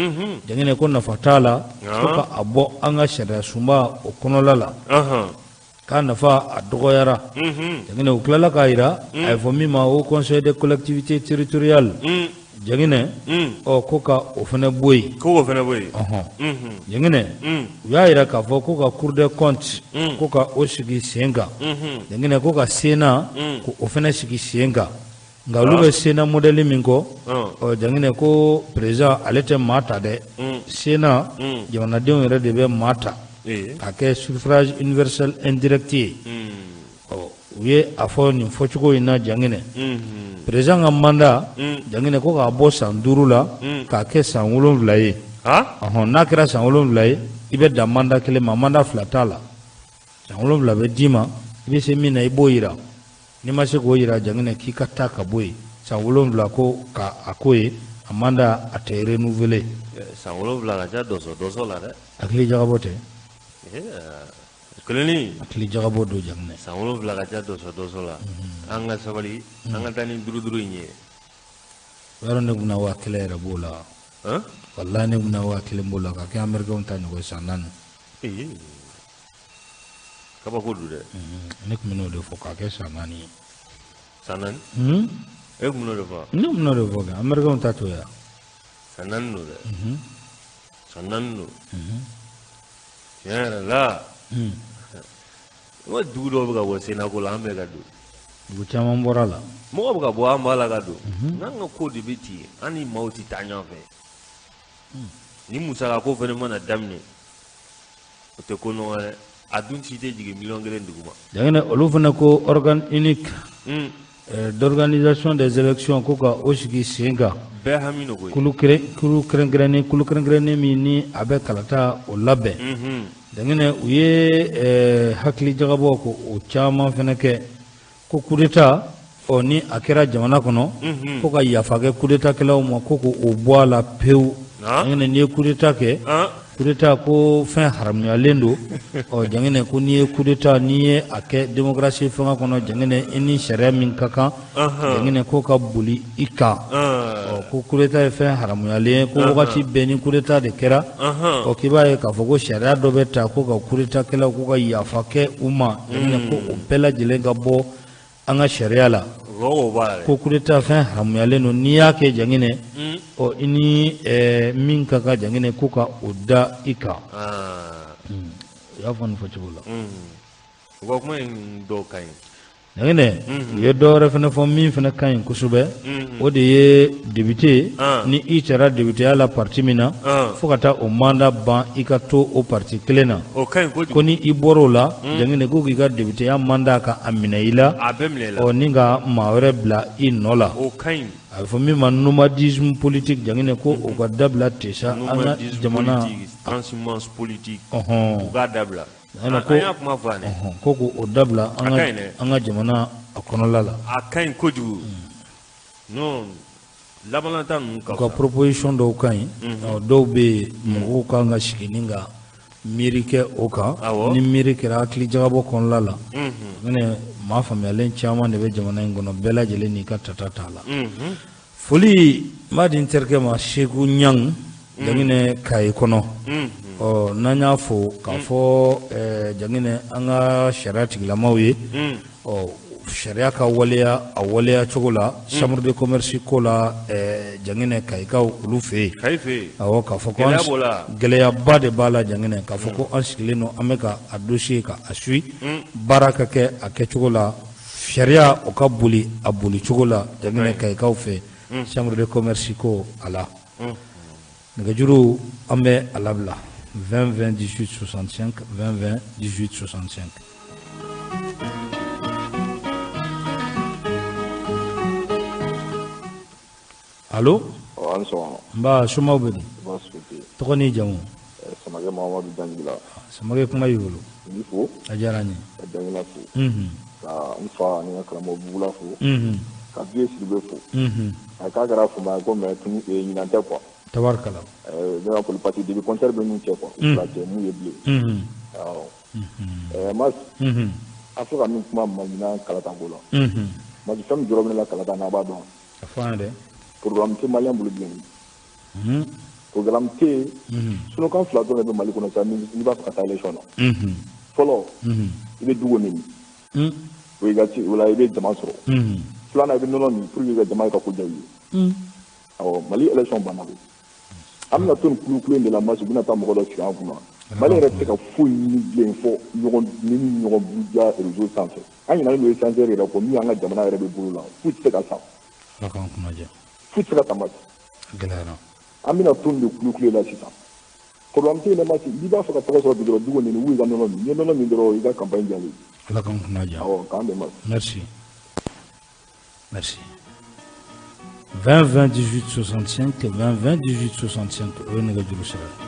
Jaginɛ, ko nafa t'a la, ko ka a bɔ an ka sariya sunba o kɔnɔla la, k'a nafa a dɔgɔyara. Jaginɛ, u tilala k'a jira, a ye fɔ min ma haut conseil des collectivités territoriales, Jaginɛ, ɔ, ko ka o fana bɔ yen. Ko k'o fana bɔ yen. Ɔhɔn, Jaginɛ, u y'a jira k'a fɔ ko ka cour des comptes, ko ka o sigi sen kan. Jaginɛ, ko ka Sénat, ko o fana sigi sen kan, nka olu bɛ Sénat modèle min kɔ, ɔ, Jaginɛ, ko président ale tɛ maa ta dɛ. Sénat, jamanadenw yɛrɛ de bɛ maa ta k'a kɛ suffrage universel indirect ye. Ɔ, u ye a fɔ nin fɔcogo in na. Jaginɛ, président ka mandat, Jaginɛ, ko k'a bɔ san 5 la k'a kɛ san 7 ye. Ɔhɔn, n'a kɛra san 7 ye, i bɛ dan mandat kelen ma, mandat fila t'a la. San 7 bɛ d'i ma, i bɛ se min na, i b'o yira. N'i ma se k'o yira, Jaginɛ, k'i ka taa ka bɔ yen. San 7, ko ka a ko ye, a mandat a tɛ renouveler. San 7 ka ca dɔsɔ dɔsɔ la dɛ. Hakili jagabɔ tɛ. Kelenni. Hakili jagabɔ don, Jaginɛ. San 7 ka ca dɔsɔ dɔsɔ la. An ka sabali, an ka taa ni 5 5 in ye. Yɔrɔ ne kunna 5000 yɛrɛ b'o la. Walahi ne kunna 5000 b'o la ka kɛ américain ta ɲɔgɔn san 4. Kabako don dɛ. Ne tun bɛ n'o de fɔ k'a kɛ san 4 ye. San 4? E tun bɛ n'o de fɔ? Ne tun bɛ n'o de fɔ kɛ, américain ta t'o ye. San 4 don dɛ. San 4 don. Tiɲɛ yɛrɛ la. N ko dugu dɔw bɛ ka bɔ Sénat ko la, an bɛ ka don. Dugu caman bɔra la. Mɔgɔ bɛ ka bɔ, an b'a la ka don. N'an ka ko de bɛ ten, an ni maaw tɛ taa ɲɔgɔn fɛ. Ni musaka ko fana mana daminɛ, o tɛ ko nɔgɔ dɛ. A dun si tɛ jigin 1 million duguma. Jaginɛ olu fana ko organe unique d'organisation des élections ko ka o sigi sen kan. Bɛɛ hami n'o ko ye. Kulu kɛrɛnkɛrɛnnen min ni a bɛ kalata o labɛn. Jaginɛ u ye hakili jagabɔ ko o caman fana kɛ. Ko coup d'état ɔ ni a kɛra jamana kɔnɔ, ko ka yafa kɛ coup d'état kɛlaw ma, ko k'o bɔ a la pewu. Jaginɛ n'i ye coup d'état kɛ, coup d'état ko fɛn haramuyalen don. Ɔ Jaginɛ ko n'i ye coup d'état, n'i ye a kɛ démocratie fanga kɔnɔ, Jaginɛ i ni sariya min ka kan, Jaginɛ ko ka boli i kan. Ɔ ko coup d'état ye fɛn haramuyalen ye, ko wagati bɛɛ ni coup d'état de kɛra, ɔ k'i b'a ye k'a fɔ ko sariya dɔ bɛ ta ko ka coup d'état kɛlaw ko ka yafa kɛ u ma. Jaginɛ ko o bɛɛ lajɛlen ka bɔ an ka sariya la. Ko coup d'état fɛn haramuyalen don, n'i y'a kɛ Jaginɛ, ɔ i ni min ka kan Jaginɛ ko ka o da i kan. U y'a fɔ nin fɔcogo la. U ka kuma in dɔw ka ɲi. Jaginɛ u ye dɔ wɛrɛ fana fɔ min fana ka ɲi kosɛbɛ, o de ye député, ni i cɛra députéya la parti min na, fo ka taa o mandat ban, i ka to o parti kelen na. O ka ɲi kojugu. Ko ni i bɔr'o la, Jaginɛ ko k'i ka députéya mandat ka a minɛ i la. A bɛɛ minɛ i la. Ɔ ni ka maa wɛrɛ bila i nɔ la. O ka ɲi. A bɛ fɔ min ma nomadisme politique, Jaginɛ ko o ka dabila ten sa an ka jamana. Transhumance politique. U k'a dabila. An y'a kuma fɔ yan dɛ. Ko k'o dabila an ka jamana a kɔnɔla la. A ka ɲi kojugu. Non, labanata ninnu ka fisa. U ka proposition dɔw ka ɲi. Dɔw bɛ yen mɔgɔw kan ka sigi ni ka miiri kɛ o kan. Ni miiri kɛra hakili jagabɔ kɔnɔla la. Maa faamuyalen caman de bɛ jamana in kɔnɔ, bɛɛ lajɛlen n'i ka tata t'a la. Foli n b'a di n terikɛ ma Seku Ɲang. Jaginɛ Kayi kɔnɔ. Ɔ n'an y'a fo k'a fɔ Jaginɛ an ka sariya tigilamaw ye, ɔ sariya ka waleya a waleya cogo la, chambre de commerce ko la, Jaginɛ Kayikaw olu fɛ yen. Awɔ, k'a fɔ ko gɛlɛyaba de b'a la Jaginɛ, k'a fɔ ko an sigilen don, an bɛ ka a dossier ka a suit, baara ka kɛ a kɛcogo la, sariya o ka boli a boli cogo la Jaginɛ Kayikaw fɛ, chambre de commerce ko a la. Nɛgɛjuru an bɛ a labila 20 20 18 65 20 20 18 65. Allo? An sɔgɔma. Nba, somaw bɛ di? Tɔgɔ n'i jamu? Samakɛ Mahamadu Danjigila. Samakɛ, kuma b'i bolo. N b'i fo. A diyara n ye. Ka Dangila fo. Ka n fa ani n ka karamɔgɔ Bugula fo. Ka Vieux Sidibe fo. A k'a kɛra fama ye ko mais ɲinan tɛ quoi. Tabarikala. Ne ka foli parce que depuis concert bɛ n'u cɛ quoi. U fila cɛ mun ye bilen. Awɔ. Mas. A fɔ ka min kuma ma ɲinan kalata ko la. Mas, fɛn min jɔrɔ bɛ ne la kalata n'a b'a dɔn. A fɔ an ye dɛ. Programme tɛ malien bolo bilen. Programme tɛ yen. Slogan fila dɔrɔn de bɛ Mali kɔnɔ sisan n'i b'a fɛ ka taa élection na. Fɔlɔ, i bɛ dugu neni. O y'i ka ci, o la i bɛ jama sɔrɔ. Filanan, i bɛ nɔnɔ min pour que ka jama ka ko diya u ye. Awɔ, Mali élection banna koyi. An bɛna to nin kulukulu in de la, Mas, u bɛna taa mɔgɔ dɔ sigi an kunna. Mali yɛrɛ tɛ se ka foyi ɲini bilen fɔ ɲɔgɔn ni ɲɔgɔn buruja réseau sanfɛ. An ɲinalen don échangeur yɛrɛ kɔ min y'an ka jamana yɛrɛ bɛ bolo la, foyi tɛ se ka san. Ala k'an kunna diya. Foyi tɛ se ka san, Mas. A gɛlɛyara. An bɛna to nin de kulukulu la sisan. Problème tɛ yen dɛ, Mas, n'i b'a fɛ ka tɔgɔ sɔrɔ bi dɔrɔn, dugu neni, ou i ka nɔnɔ min. N'i ye nɔnɔ min dɔrɔn, i ka campagne diyalen. Ala k'an kunna diya. Awɔ, k'an bɛn, Mas. Merci. Merci. 20 20 18 65 20 20 18 65, o ye nɛgɛjuru sira ye.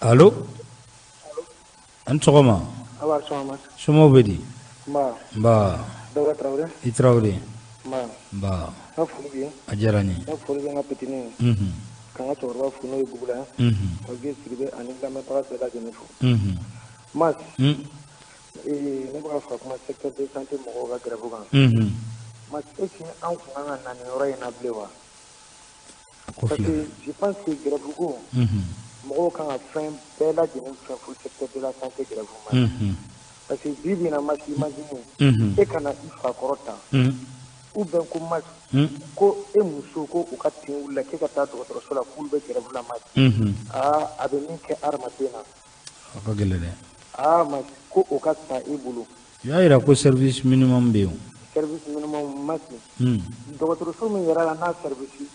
Allo? An ni sɔgɔma. Somɔgɔw bɛ di? Nba. I Tarawele. Nba. A diyara n ye. N ka foli bɛ n ka petini ye. Ka n ka cɛkɔrɔba fo n'o ye Bugula ye. Ka Vieux Sidibe ani lamɛnbaga bɛɛ lajɛlen fo. Mas. Ne bɛ ka fɛ ka kuma secteur de santé mɔgɔw ka grève kan. Mais est-ce que anw tun kan ka na nin yɔrɔ in na bilen wa? Parce que je pense que grève ko mɔgɔw kan ka fɛn bɛɛ lajɛlen fɛn fo secteur de la santé grève ma. Parce que bi bi in na Mas, imagine e ka na i fa kɔrɔ ta ou bien ko Mas ko e muso ko u ka tin wulila k'e ka taa dɔgɔtɔrɔso la k'olu bɛ grève la Mas. Aa, a bɛ min kɛ hadamaden na. A ka gɛlɛn dɛ. Aa Mas, ko o ka sa e bolo. I y'a jira ko service minimum bɛ yen. Service minimum Mas. Dɔgɔtɔrɔso min yɛrɛ la n'a service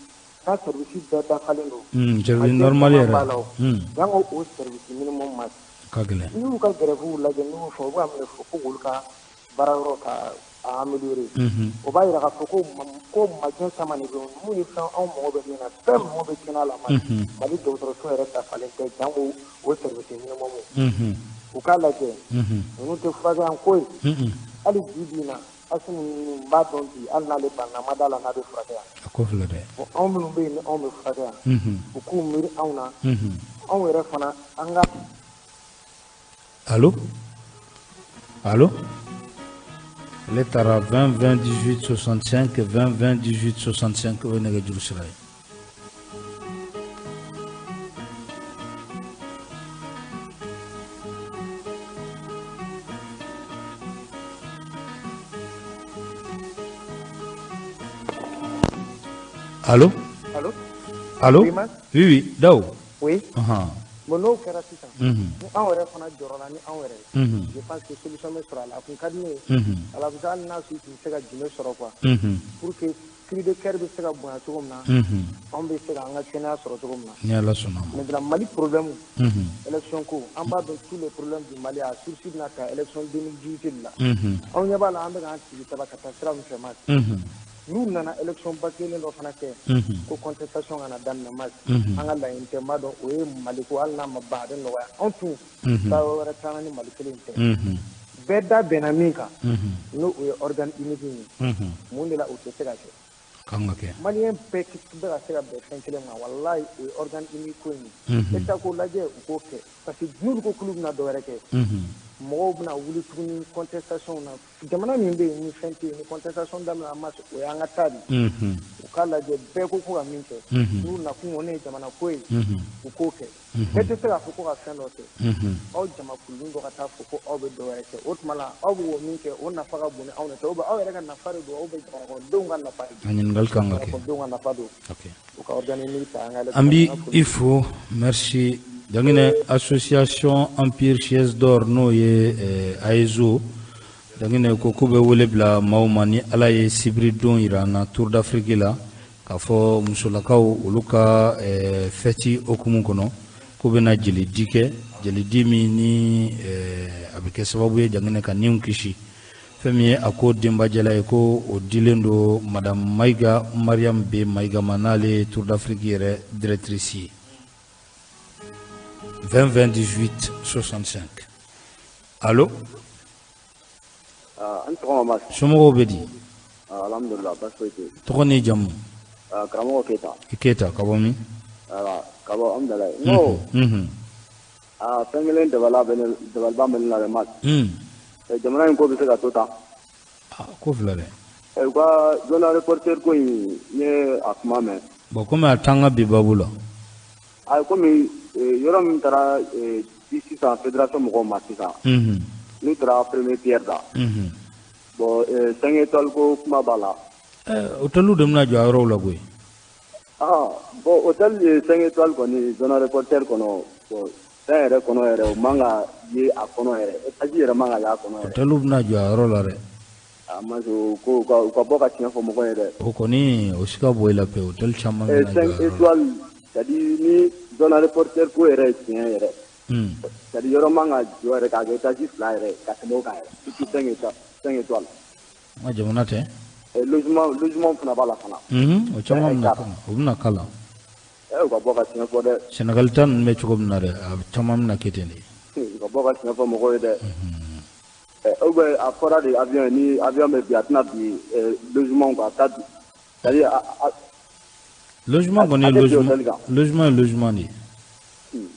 bɛɛ dafalen don. Service normal yɛrɛ. Jango o service minimum Mas. Ka gɛlɛn. N'i y'u ka grève lajɛ n'u y'u fɔ u bɛ ka mun de fɔ ko k'olu ka baara yɔrɔ ka améliorer. O b'a jira k'a fɔ ko majɛ caman de bɛ yen mun ye fɛn anw mago bɛ min na bɛɛ mago bɛ kɛnɛya la Mas. Mali dɔgɔtɔrɔso yɛrɛ dafalen tɛ jango o service minimum. U k'a lajɛ ninnu tɛ furakɛ yan ko ye. Hali bi bi in na Asimu ninnu b'a dɔn bi hali n'ale banna ma da la n'a bɛ furakɛ yan. A ko filɛ dɛ. Bon anw minnu bɛ yen ni anw bɛ furakɛ yan. U k'u miiri anw na. Anw yɛrɛ fana an ka. Allo allo ale taara 20 20 18 65 20 20 18 65 o ye nɛgɛjuru sira ye. Allô? Allô? Allô? Oui, Mas? Oui, oui, Dao. Oui. Bon, n'o kɛra sisan, ni anw yɛrɛ fana jɔrɔla ni anw yɛrɛ ye, je pense que solution bɛ sɔrɔ a la. A kun ka di ne ye, alamisa hali n'a sɔrɔ i tun bɛ se ka jumɛn sɔrɔ quoi, pour que cri de cœur bɛ se ka bonya cogo min na, anw bɛ se k'an ka kɛnɛya sɔrɔ cogo min na. Ni Ala sɔnna ma. Maintenant Mali problème, élection ko, an b'a dɔn tous les problèmes du Mali a source bɛna ta élection 2018 de la. Anw ɲɛ b'a la an bɛ k'an sigi saba ka taa sira min fɛ Mas. N'u nana élection ba kelen dɔ fana kɛ, ko contestation kana daminɛ Mas. An ka laɲini tɛ n b'a dɔn o ye Mali ko hali n'a ma ban a bɛ nɔgɔya anw tun taa yɔrɔ wɛrɛ t'an na ni Mali kelen tɛ. Bɛɛ da bɛnna min kan, n'o o ye organe unique ye, mun de la o tɛ se ka kɛ? Kan ka kɛ. Maliyɛn bɛɛ bɛ ka se ka bɛn fɛn kelen ma, walayi o ye organe unique ko in ye. E ta k'o lajɛ u k'o kɛ parce que n'olu ko k'olu bɛna dɔ wɛrɛ kɛ, mɔgɔw bɛna wuli tuguni contestation na. Jamana min bɛ yen ni fɛn tɛ yen ni contestation daminɛ Mas o y'an ka taa de. U k'a lajɛ bɛɛ ko ko ka min kɛ, n'u nakun kɔni ye jamana ko ye, u k'o kɛ. Bɛɛ tɛ se k'a fɔ ko ka fɛn dɔ kɛ. Aw jamakulun dɔ ka taa fɔ ko aw bɛ dɔ wɛrɛ kɛ, o tuma la aw b'o min kɛ o nafa ka bon ni anw ta ye, aw yɛrɛ ka nafa de don, aw bɛ jamana kɔnɔdenw ka nafa de don. A ɲininkali kan ka kɛ. Jamana kɔnɔdenw ka nafa don. U ka organe unique ta an ka An bi i fo, merci. Danginɛ association Empire Chaise d'Or n'o ye AESO, Danginɛ ko k'u bɛ wele bila maaw ma ni Ala ye sibiridon jira an na Tour d'Afrique la, k'a fɔ musolakaw olu ka fɛti hokumu kɔnɔ k'u bɛna jelidi kɛ, jelidi min ni a bɛ kɛ sababu ye Danginɛ ka niw kisi. Fɛn min ye a ko denbajɛla ye ko o dilen don madame Mayiga Mariam B Mayiga ma, n'ale ye Tour d'Afrique yɛrɛ directrice ye. 20 20 18 65. Allo? An tɔgɔ ma. Somɔgɔw bɛ di? Alhamdulillah, baasi foyi tɛ yen. Tɔgɔ ni jamu? Karamɔgɔ Keyita. I Keyita ka bɔ min? Ka bɔ Amudalayi. N ko fɛn kelen dabaliban bɛ ne la dɛ Mas. Jamana in ko bɛ se ka to tan. Ko filɛ dɛ. U ka zone aéroportuaire ko in n ye a kuma mɛn. Bon komi a t'an ka bi babu la. Ayi komi yɔrɔ min taara di sisan fédération mɔgɔw ma sisan. N'u taara premier pierre da. Bon 5 étoiles ko kuma b'a la. Hôtel de bɛna jɔ a yɔrɔw la koyi. Bon hôtel 5 étoiles kɔni zone aéroportuaire kɔnɔ, bon fɛn yɛrɛ kɔnɔ yɛrɛ o man ka ye a kɔnɔ yɛrɛ, étage yɛrɛ man ka ye a kɔnɔ yɛrɛ. Hôtel bɛna jɔ a yɔrɔ la dɛ. A ma ko u ka bɔ ka tiɲɛ fɔ mɔgɔ ye dɛ. O kɔni o si ka bɔ i la pewu, hôtel caman bɛna jɔ a yɔrɔ la. 5 étoiles c'est à dire ni zone aéroportuaire ko yɛrɛ ye tiɲɛ yɛrɛ. C'est à dire yɔrɔ man ka jɔ yɛrɛ k'a kɛ étage 2 yɛrɛ ka tɛmɛ o kan yɛrɛ, surtout 5 étoiles. An ka jamana tɛ. Logement fana b'a la fana. O caman bɛna k'a la, o bɛna k'a la. U ka bɔ ka tiɲɛ fɔ dɛ. Sénégal ta ninnu bɛ cogo min na dɛ, a caman bɛna kɛ ten de. U ka bɔ ka tiɲɛ fɔ mɔgɔw ye dɛ. Ou bien a fɔra de avion ni avion bɛ bin a tɛna bin logement kan, a t'a bin. C'est à dire logement kɔni ye logement ye logement de ye.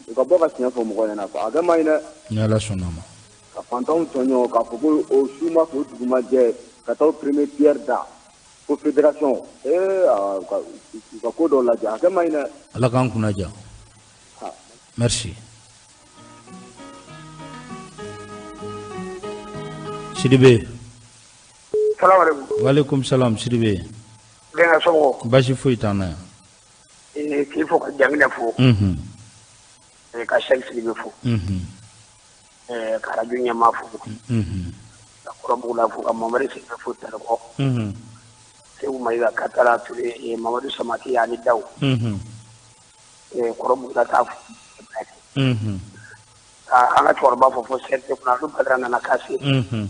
U ka bɔ ka tiɲɛ fɔ mɔgɔw ɲɛna quoi, a kɛ man ɲi dɛ. Ni Ala sɔnna ma. Ka fantanw tɔɲɔ k'a fɔ ko o su ma ko dugu ma jɛ ka taa premier pierre da. Ko fédération u ka ko dɔw lajɛ a kɛ man ɲi dɛ. Ala k'an kunna diya. Merci. Sidibe. Salamalekun. Walekum salam Sidibe. Bɛnkɛ somɔgɔw. Baasi foyi t'an na yan. K'i fo ka Jaminɛ fo. Unhun. Ka Sɛki Sidibe fo. Unhun. Ka radio ɲɛmaa fo. Unhun. Ka Kɔrɔbugula fo ka Mamadu Sidibe fo Tarikɔ. Unhun. Segu Mayiga Katara Ture Mamadu Samake ani Dawu. Unhun. Kɔrɔbugula t'a fo. Unhun. Ka an ka cɛkɔrɔba fo fo CNT kunna olu Badara nana Kase. Unhun.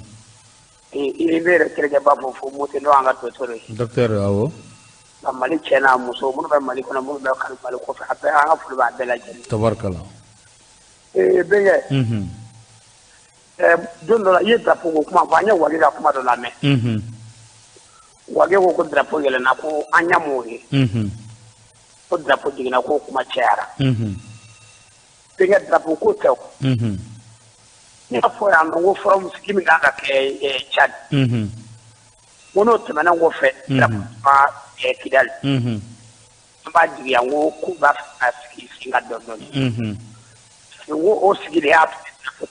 I bɛ yɛrɛ terikɛba fo fo Moti n'o y'an ka docteur ye. Docteur awɔ. Ka Mali cɛ n'a muso minnu bɛ Mali kɔnɔ minnu bɛ Mali kɔfɛ a bɛɛ an ka foli b'a bɛɛ lajɛlen. Tabarikala. Bɛnkɛ. Unhun. Don dɔ la i ye drapeau ko kuma fɔ an ye Wage ka kuma dɔ lamɛn. Unhun. Wage ko drapeau yɛlɛnna ko an ɲa m'o ye. Unhun. Ko drapeau jiginna ko kuma cayara. Unhun. Bɛnkɛ drapeau ko tɛ o. Unhun. N y'a fɔ yan nɔ ko forum sigi min kan ka kɛ Tchad. Unhun. Ko n'o tɛmɛnen kɔfɛ. Unhun. Kidali. Unhun. An b'a jigiya n ko k'u b'a fɛ ka sigi sen kan dɔɔni dɔɔni. Unhun. N ko o sigi de y'a to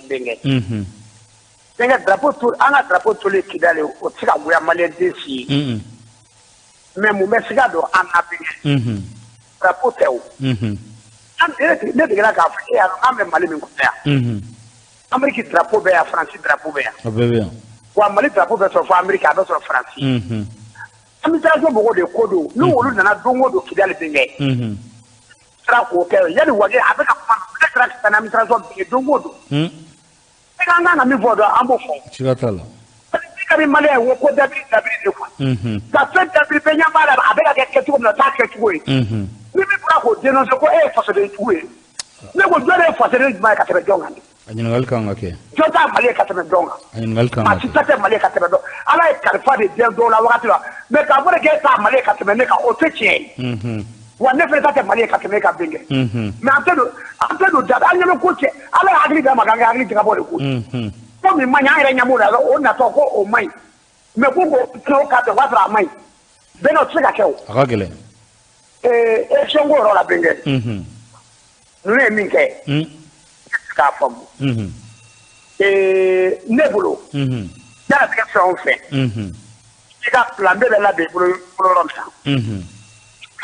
bɛnkɛ. Unhun. Bɛnkɛ drapeau to an ka drapeau tolen Kidali o tɛ se ka goya malien den si ye. Unhun. Mais mun bɛ siga don an na bɛnkɛ. Unhun. Drapeau tɛ o. Unhun. Ne degera k'a fɔ e y'a dɔn an bɛ Mali min kɔnɔ yan. Unhun. Amérique drapeau bɛ yan, Faransi drapeau bɛ yan. A bɛɛ bɛ yan. Wa Mali drapeau bɛ sɔrɔ fo Amérique a bɛ sɔrɔ Faransi. Unhun. Administration mɔgɔw de ko don n'u olu nana don o don Kidali bɛnkɛ. Unhun. Sera k'o kɛ yanni Wage a bɛ ka kuma ne sera ka taa ni administration bɛɛ ye don o don. E an kan ka min fɔ dɔn an b'o fɔ. Siga t'a la. Parce que ka di Malien ye ko dabiri dabiri de quoi. Unhun. Ka fɛn dabiri bɛɛ ɲɛ b'a la a bɛ ka kɛ kɛcogo min na o t'a kɛcogo ye. Unhun. Ni min bɔra k'o dénoncer ko e ye fasoden jugu ye. Ne ko jɔn de ye fasoden jumɛn ye ka tɛmɛ jɔn kan? A ɲininkali kan ka kɛ. Jɔn t'a Mali ye ka tɛmɛ jɔn kan? A ɲininkali kan ka kɛ. Maa si ta tɛ Mali ye ka tɛmɛ dɔn. Ala ye kalifa de diɲɛ dɔw la wagati la mais k'a fɔ de k'e t'a Mali ye ka tɛmɛ ne kan o tɛ tiɲɛ ye. Unhun. Wa ne fana ta tɛ Mali ye ka tɛmɛ e kan bɛnkɛ. Unhun. Mais an tɛ don da an ɲɛ bɛ ko cɛ Ala ye hakili d'an ma k'an kɛ hakili jagabɔ de ko. Unhun. Ko min man ɲi an yɛrɛ ɲɛ b'o la o natɔ ko o man ɲi mais ko k'o k'a bɛn o b'a sɔrɔ a man ɲi bɛnkɛ o tɛ se ka kɛ o. A ka gɛlɛn. Élection ko yɔrɔ la bɛnkɛ. Unhun. Ninnu ye min kɛ. Un. K'a faamu. Unhun. Ne bolo. Unhun. Diɲɛlatigɛ fɛn o fɛn. Unhun. I ka plan B bɛ labɛn i bolo yɔrɔ min na. Unhun.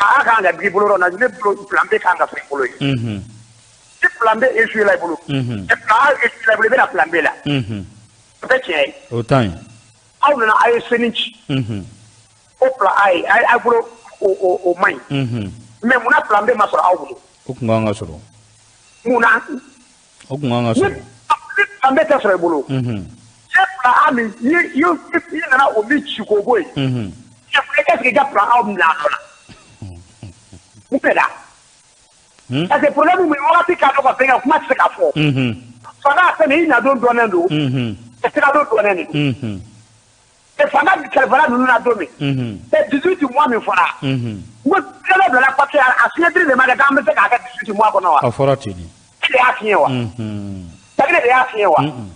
A kan ka digi bolo yɔrɔ na ne bolo plan B kan ka sɔrɔ i bolo yen. Unhun. Ni plan B échoué la i bolo. Unhun. Ni plan A échoué la i bolo i bɛna plan B la. Unhun. O tɛ tiɲɛ ye. O t'an ye. Aw nana a ye CENI ci. Unhun. O plan A ye a bolo o man ɲi. Unhun. Mais munna plan B ma sɔrɔ aw bolo? O kun kan ka sɔrɔ. Munna? O kun kan ka sɔrɔ. Ni plan B tɛ sɔrɔ i bolo. Unhun. E plan A min i nana o min ci k'o bɔ yen. Unhun. Est-ce que i ka plan A minɛ a nɔ la? Mun bɛ da? Parce que problème min wagati ka dɔgɔ bɛnkɛ kuma tɛ se ka fɔ. Unhun. Fanga fɛn i nadon dɔnnen don. Unhun. I tagadon dɔnnen de don. Unhun. Fanga kalifala ninnu na don min. Unhun. 18 mois min fɔra. Unhun. N ko sɛbɛn bilala papier a signature de ma kɛ k'an bɛ se k'a kɛ 18 mois kɔnɔ wa? A fɔra ten de. E de y'a signé wa? Unhun. Tagine de y'a signé wa? Unhun.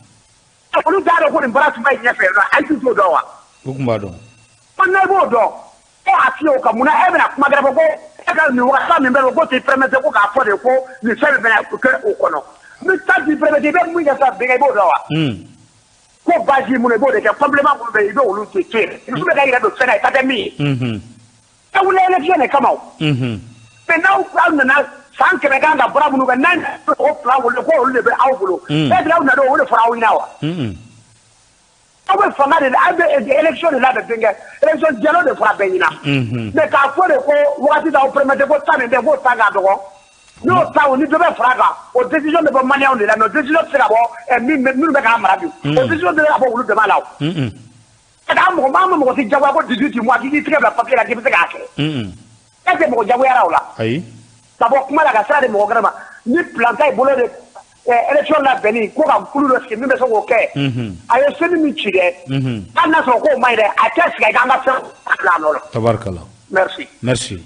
Olu t'a dɔn ko nin baara tun bɛ ɲɛfɛ ayi t'o dɔn wa? O tun b'a dɔn. Ko ne b'o dɔn. E y'a signé o kan munna e bɛna kuma gɛrɛ fɔ ko e ka nin wagati min bɛ yen ko t'i permettre ko k'a fɔ de ko nin fɛn min bɛna kɛ o kɔnɔ. Ni ta t'i permettre i bɛ mun kɛ sisan bɛnkɛ i b'o dɔn wa? Ko base minnu i b'o de kɛ complément minnu bɛ yen i b'olu de to yen. Ninnu bɛ ka yɛrɛ don fɛn na i ta tɛ min ye. Unhun. E wuli élection de kama o. Unhun. Mais n'aw aw nana san 100 kan ka baara minnu kɛ n'a o plan wele ko olu de bɛ aw bolo. Est-ce que aw nana o de fɔra aw ɲɛna wa? Unhun. Aw bɛ fanga de la aw bɛ élection de labɛn bɛnkɛ élection dialogue de fɔra bɛɛ ɲɛna. Mais k'a fɔ de ko wagati t'aw permettre ko temps min bɛ yen k'o temps ka dɔgɔ. N'o ta o ni dɔ bɛ fara a kan o décision bɛ bɔ maliyɛnw de la mais o décision tɛ se ka bɔ minnu bɛ k'a mara bi. O décision tɛ se ka bɔ olu dama la o. Parce que an mɔgɔ an ma mɔgɔ si jagoya ko 18 mois k'i k'i tɛgɛ bila papier la k'i bɛ se k'a kɛ. Est-ce que mɔgɔ jagoyara o la? Ayi. Ka bɔ kuma la ka sira di mɔgɔ wɛrɛ ma ni plan ta i bolo de élection labɛnni ko ka kulu dɔ sigi min bɛ se k'o kɛ. A ye CENI min ci dɛ. Hali n'a sɔrɔ k'o man ɲi dɛ a cɛ sigi a k'an ka fɛn bila a nɔ la. Tabarikala. Merci. Merci.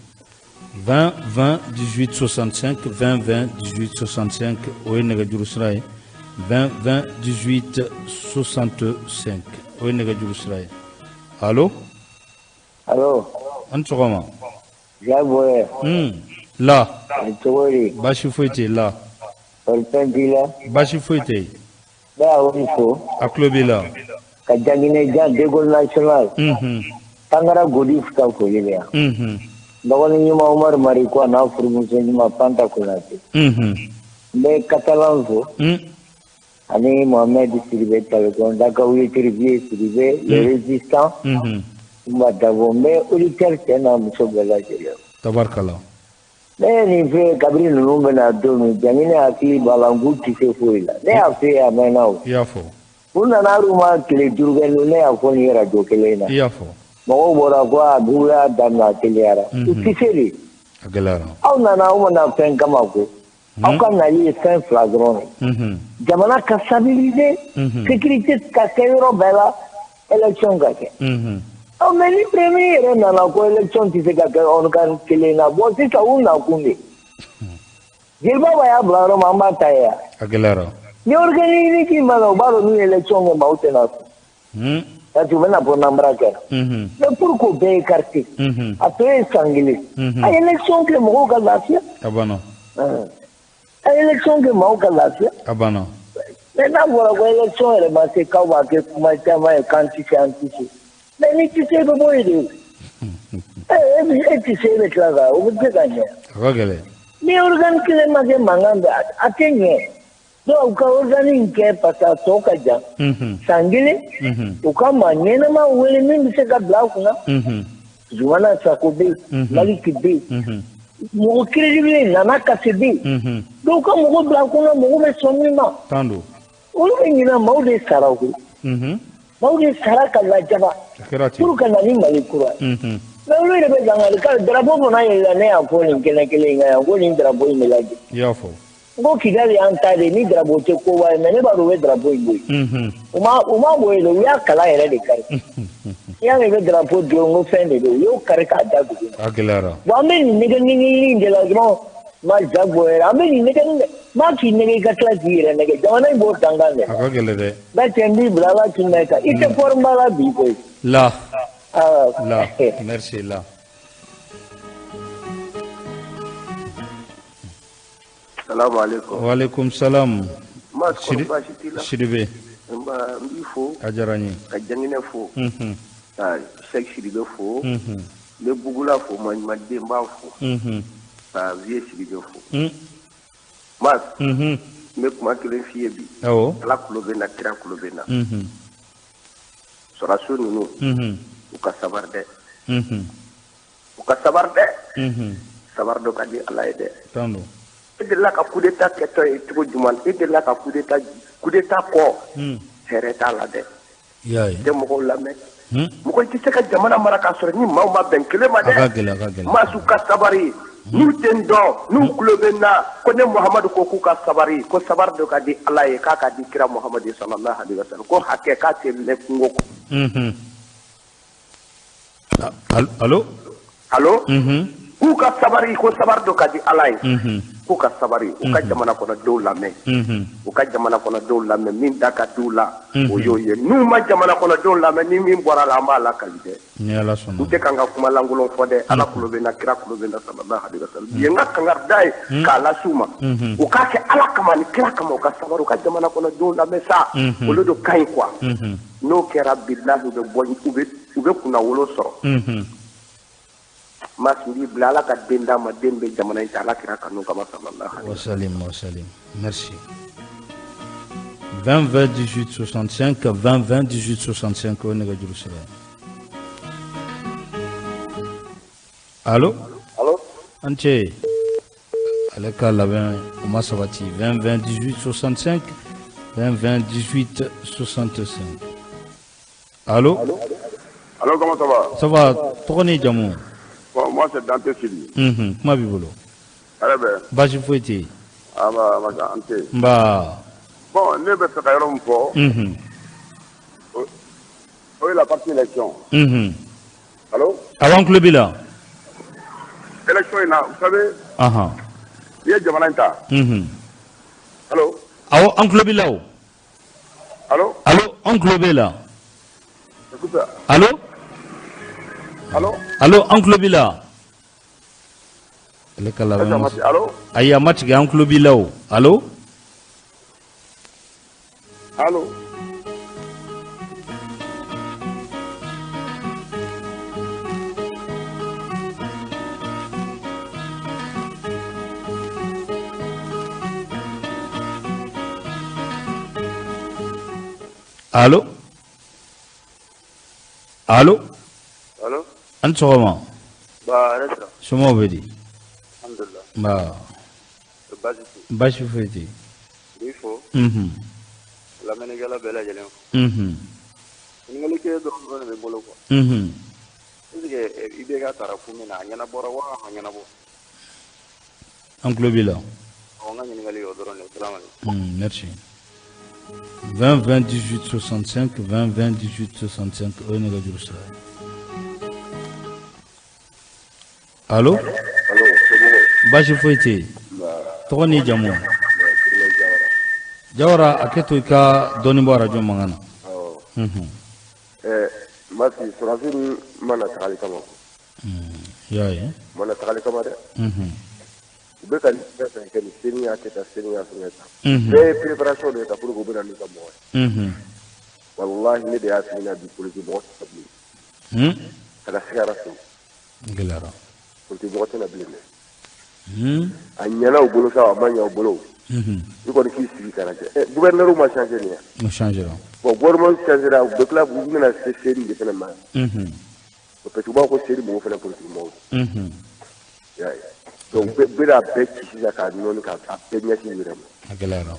20 20 18 65 20 20 18 65 o ye nɛgɛjuru sira ye 20 20 18 65 o ye nɛgɛjuru sira ye. Allo? Allo An ni sɔgɔma. Jacques Boyer. La. Cogo di? Baasi foyi tɛ yen la. Kɔri fɛn t'i la? Baasi foyi tɛ yen. N bɛ Awuli fo. A tulo b'i la. Ka Janginɛ Jan d'école nationale. Tangara Godif ka foli bɛ yan. Dɔgɔnin ɲuman Umaru Mariko a n'a furumuso ɲuman Fanta Konate. N bɛ Katalan fo. Ani Mohamed Sidibe Talikon Dakaw Trivier Sidibe le résistant. N Dabo n bɛ auditeur cɛ n'a muso bɛɛ lajɛlen. Tabarikala. Ne ye nin f'e ye kabini ninnu bɛna don min Janginɛ hakili b'a la n k'u tɛ se foyi la ne y'a f'e ye a mɛnna o. I y'a fɔ. U nana hali u ma tile duuru kɛ ne y'a fɔ nin radio kelen in na. I y'a fɔ. Mɔgɔw bɔra ko a k'u y'a daminɛ a teliyara. U tɛ se de. A gɛlɛyara. Aw nana aw ma na fɛn kama ko. Aw ka nali ye fɛn fila dɔrɔn de. Jamana ka stabiliser. Sécurité ka kɛ yɔrɔ bɛɛ la élection ka kɛ. Ɔ mais ni premier yɛrɛ nana ko élection tɛ se ka kɛ organe kelen na bon sisan u nakun de. Jeliba y'a bila yɔrɔ min an b'a ta yen wa. A gɛlɛyara. Ni organe unique ma kɛ u b'a dɔn n'u ye élection kɛ maaw tɛna sɔn. Parce que u bɛna bɔ nanbara kɛ. Mais pour k'o bɛɛ écarter. A tɔ ye san kelen. A ye élection kɛ mɔgɔw ka lafiya. A banna. A ye élection kɛ maaw ka lafiya. A banna. Mais n'a fɔra ko élection yɛrɛ ma se k'aw b'a kɛ kuma caman ye k'an tɛ se an tɛ se. Mais ni tɛ se i bɛ bɔ yen de. E tɛ se e bɛ tila ka o bɛ se ka ɲɛ. A ka gɛlɛn. Ni organe kelen ma kɛ mankan bɛ a tɛ ɲɛ. Donc u ka organe in kɛ parce que a tɔ ka jan. San kelen. U ka maa ɲɛnama wele min bɛ se ka bila a kunna. Zumana Sako bɛ yen. Maliki bɛ yen. Mɔgɔ crédible Nana Kase bɛ yen. Donc u ka mɔgɔ bila a kunna mɔgɔ bɛ sɔn min ma. Tan don. Olu bɛ ɲinɛ maaw de sara koyi. Maaw de sara ka lajaba. Pour ka na ni Mali kura ye. Mais olu yɛrɛ bɛ dankari ka drapeau fana yɛlɛla ne y'a fɔ nin kɛnɛ kelen in kan yan ko nin drapeau in bɛ lajɛ. I y'a fɔ. N ko Kidali y'an ta de ni drapeau tɛ koba ye mais ne b'a dɔn u bɛ drapeau in bɔ yen. U ma bɔ yen dɛ u y'a kala yɛrɛ de kari. I y'a mɛn i bɛ drapeau don n ko fɛn de don u y'o kari k'a da dugu ma. A gɛlɛyara. Bon an bɛ nin nɛgɛ nɛgɛli in de la dɔrɔn ma Jacques Boyer an bɛ nin nɛgɛ dɛ maa k'i nɛgɛ i ka tila k'i yɛrɛ nɛgɛ jamana in b'o dankan dɛ. A ka gɛlɛn dɛ. Bɛɛ cɛ n b'i bila Ala k'i mɛn kan i tɛ forme ba la bi koyi. La. La merci la. Salamu aleykum. Waaleykum salam. Sidibe. N b'i fo. A diyara n ye. Ka Janginɛ fo. Ka Sɛki Sidibe fo. N bɛ Bugula fo Maɲumaden n b'a fo. Ka Vieux Sidibe fo. Mas. N bɛ kuma kelen f'i ye bi. Awɔ. Ala tulo bɛ n na kira tulo bɛ n na. Sɔrɔdasi ninnu. U ka sabari dɛ. U ka sabari dɛ. Sabari dɔ ka di Ala ye dɛ. Tan don. E delila ka coup d'état kɛtɔ ye cogo jumɛn e delila ka coup d'état kɔ hɛrɛ t'a la dɛ. I y'a ye. Tɛ mɔgɔw lamɛn. Mɔgɔ i tɛ se ka jamana mara k'a sɔrɔ ni maaw ma bɛn kelen ma dɛ. A ka gɛlɛn a ka gɛlɛn. Masu ka sabari. N'u tɛ n dɔn n'u tulo bɛ n na ko ne Muhamadu ko k'u ka sabari ko sabari dɔ ka di Ala ye k'a ka di kira Muhamadu sallallahu alaihi wasallam ko hakɛ k'a tɛ minɛ kungo kɔnɔ. Allo. Allo. K'u ka sabari ko sabari dɔ ka di Ala ye. K'u ka sabari u ka jamana kɔnɔdenw lamɛn. U ka jamana kɔnɔdenw lamɛn min da ka di u la. O y'o ye n'u ma jamana kɔnɔdenw lamɛn ni min bɔra la an b'a lakali dɛ. Ni Ala sɔnna. N tɛ kan ka kuma lankolon fɔ dɛ Ala tulo bɛ n na kira tulo bɛ n na sallallahu alaihi wasallam. Bi ye n ka kangarida ye k'a lase u ma. U k'a kɛ Ala kama ni kira kama u ka sabari u ka jamana kɔnɔdenw lamɛn sa. Olu de ka ɲi quoi. N'o kɛra bilahi u bɛ bɔ u bɛ kunnawolo sɔrɔ. Mas n b'i bila Ala ka den d'a ma den bɛ jamana in ta Ala kira kanu kama sallallahu alaihi wasallam. Wasalim merci. 20 20 18 65 20 20 18 65 o nɛgɛjuru sira ye. Allo. Allo. An ce. Ale ka labɛn o ma sabati 20 20 18 65 20 20 18 65. Allo. Allo, comment ça va? Ça va, tɔgɔ ni jamu? Bon, moi c'est Dante Sidi. Kuma b'i bolo. Hɛrɛ bɛ. Baasi foyi tɛ yen. Ah bah, an tɛ. Nba. Bon, ne bɛ fɛ ka yɔrɔ min fɔ. O ye la partie élection. Allo? Awɔ, an tulo b'i la. Élection in na, vous savez. N'i ye jamana in ta. Allo? Awɔ, an tulo b'i la o. Allo? Allo, an tulo b'e la. Écoute. Allo? Allo? Allo, an tulo b'i la. Ale ka labɛn ma. Allo? Ayi, a ma tigɛ, an tulo b'i la o. Allo? Allo? Allo? Allo? Allo? An ni sɔgɔma. Ba hɛrɛ sira. Somɔgɔw bɛ di? Alhamdulillah. Nba. Baasi tɛ. Baasi foyi tɛ. N b'i fo. Unhun. Lamɛnnikɛla bɛɛ lajɛlen fo. Unhun. Ɲininkali kelen dɔrɔn de bɛ n bolo quoi. Unhun. Est ce que IBK taara kun min na a ɲɛnabɔra wa a ma ɲɛnabɔ? An tulo b'i la. Awɔ, n ka ɲininkali y'o dɔrɔn de ye. Salamu aleykum. Merci. 20 20 18 65 20 20 18 65 o ye nɛgɛjuru sira ye. Allo? Allo, somɔgɔw? Baasi foyi tɛ yen. Tɔgɔ n'i jamu? Jawara, a kɛ to i ka dɔɔnin bɔ arajo mankan na. Awɔ. Unhun. Masi, sɔrɔdasi ninnu ma na tagali kama. I y'a ye. Ma na tagali kama dɛ. Unhun. U bɛ ka nin fɛn fɛn kɛ nin CENI y'a kɛ tan CENI y'a fɛngɛ tan. Unhun. Bɛɛ ye préparation de ye ka pour que u bɛ na n'u ka mɔgɔ ye. Unhun. Walahi ne de y'a f'i ɲɛna bi politique mɔgɔ tɛ na bilen. Hmm? Ka na sigara fewu. Gɛlɛyara. Politique mɔgɔ tɛ na bilen dɛ. Hmm? A ɲɛna u bolo sa a ma ɲɛ u bolo. Unhun. I kɔni k'i sigi ka lajɛ. Gouverneur ma changer nin ye. O changera. Bon gouvernement changera u bɛ tila u bɛna se CENI de fana ma. Unhun. Parce que u b'a fɔ ko CENI mɔgɔw fana politique mɔgɔw. Unhun. I y'a ye. Donc u bɛna a bɛɛ ci sisan k'a nɔɔni k'a bɛɛ ɲɛsin u yɛrɛ ma. A gɛlɛyara.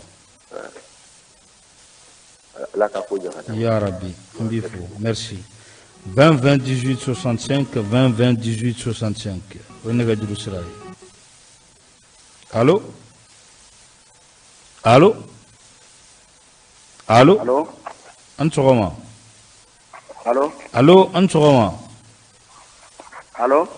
Ala ka ko ɲɛ ka d'an ma. Ya Rabbi, an b'i fo. Merci. 20 20 18 65 20 20 18 65 o ye nɛgɛjuru sira ye. Allo? Allo? Allo? Allo? An sɔgɔma. Allo? Allo, an sɔgɔma. Allo?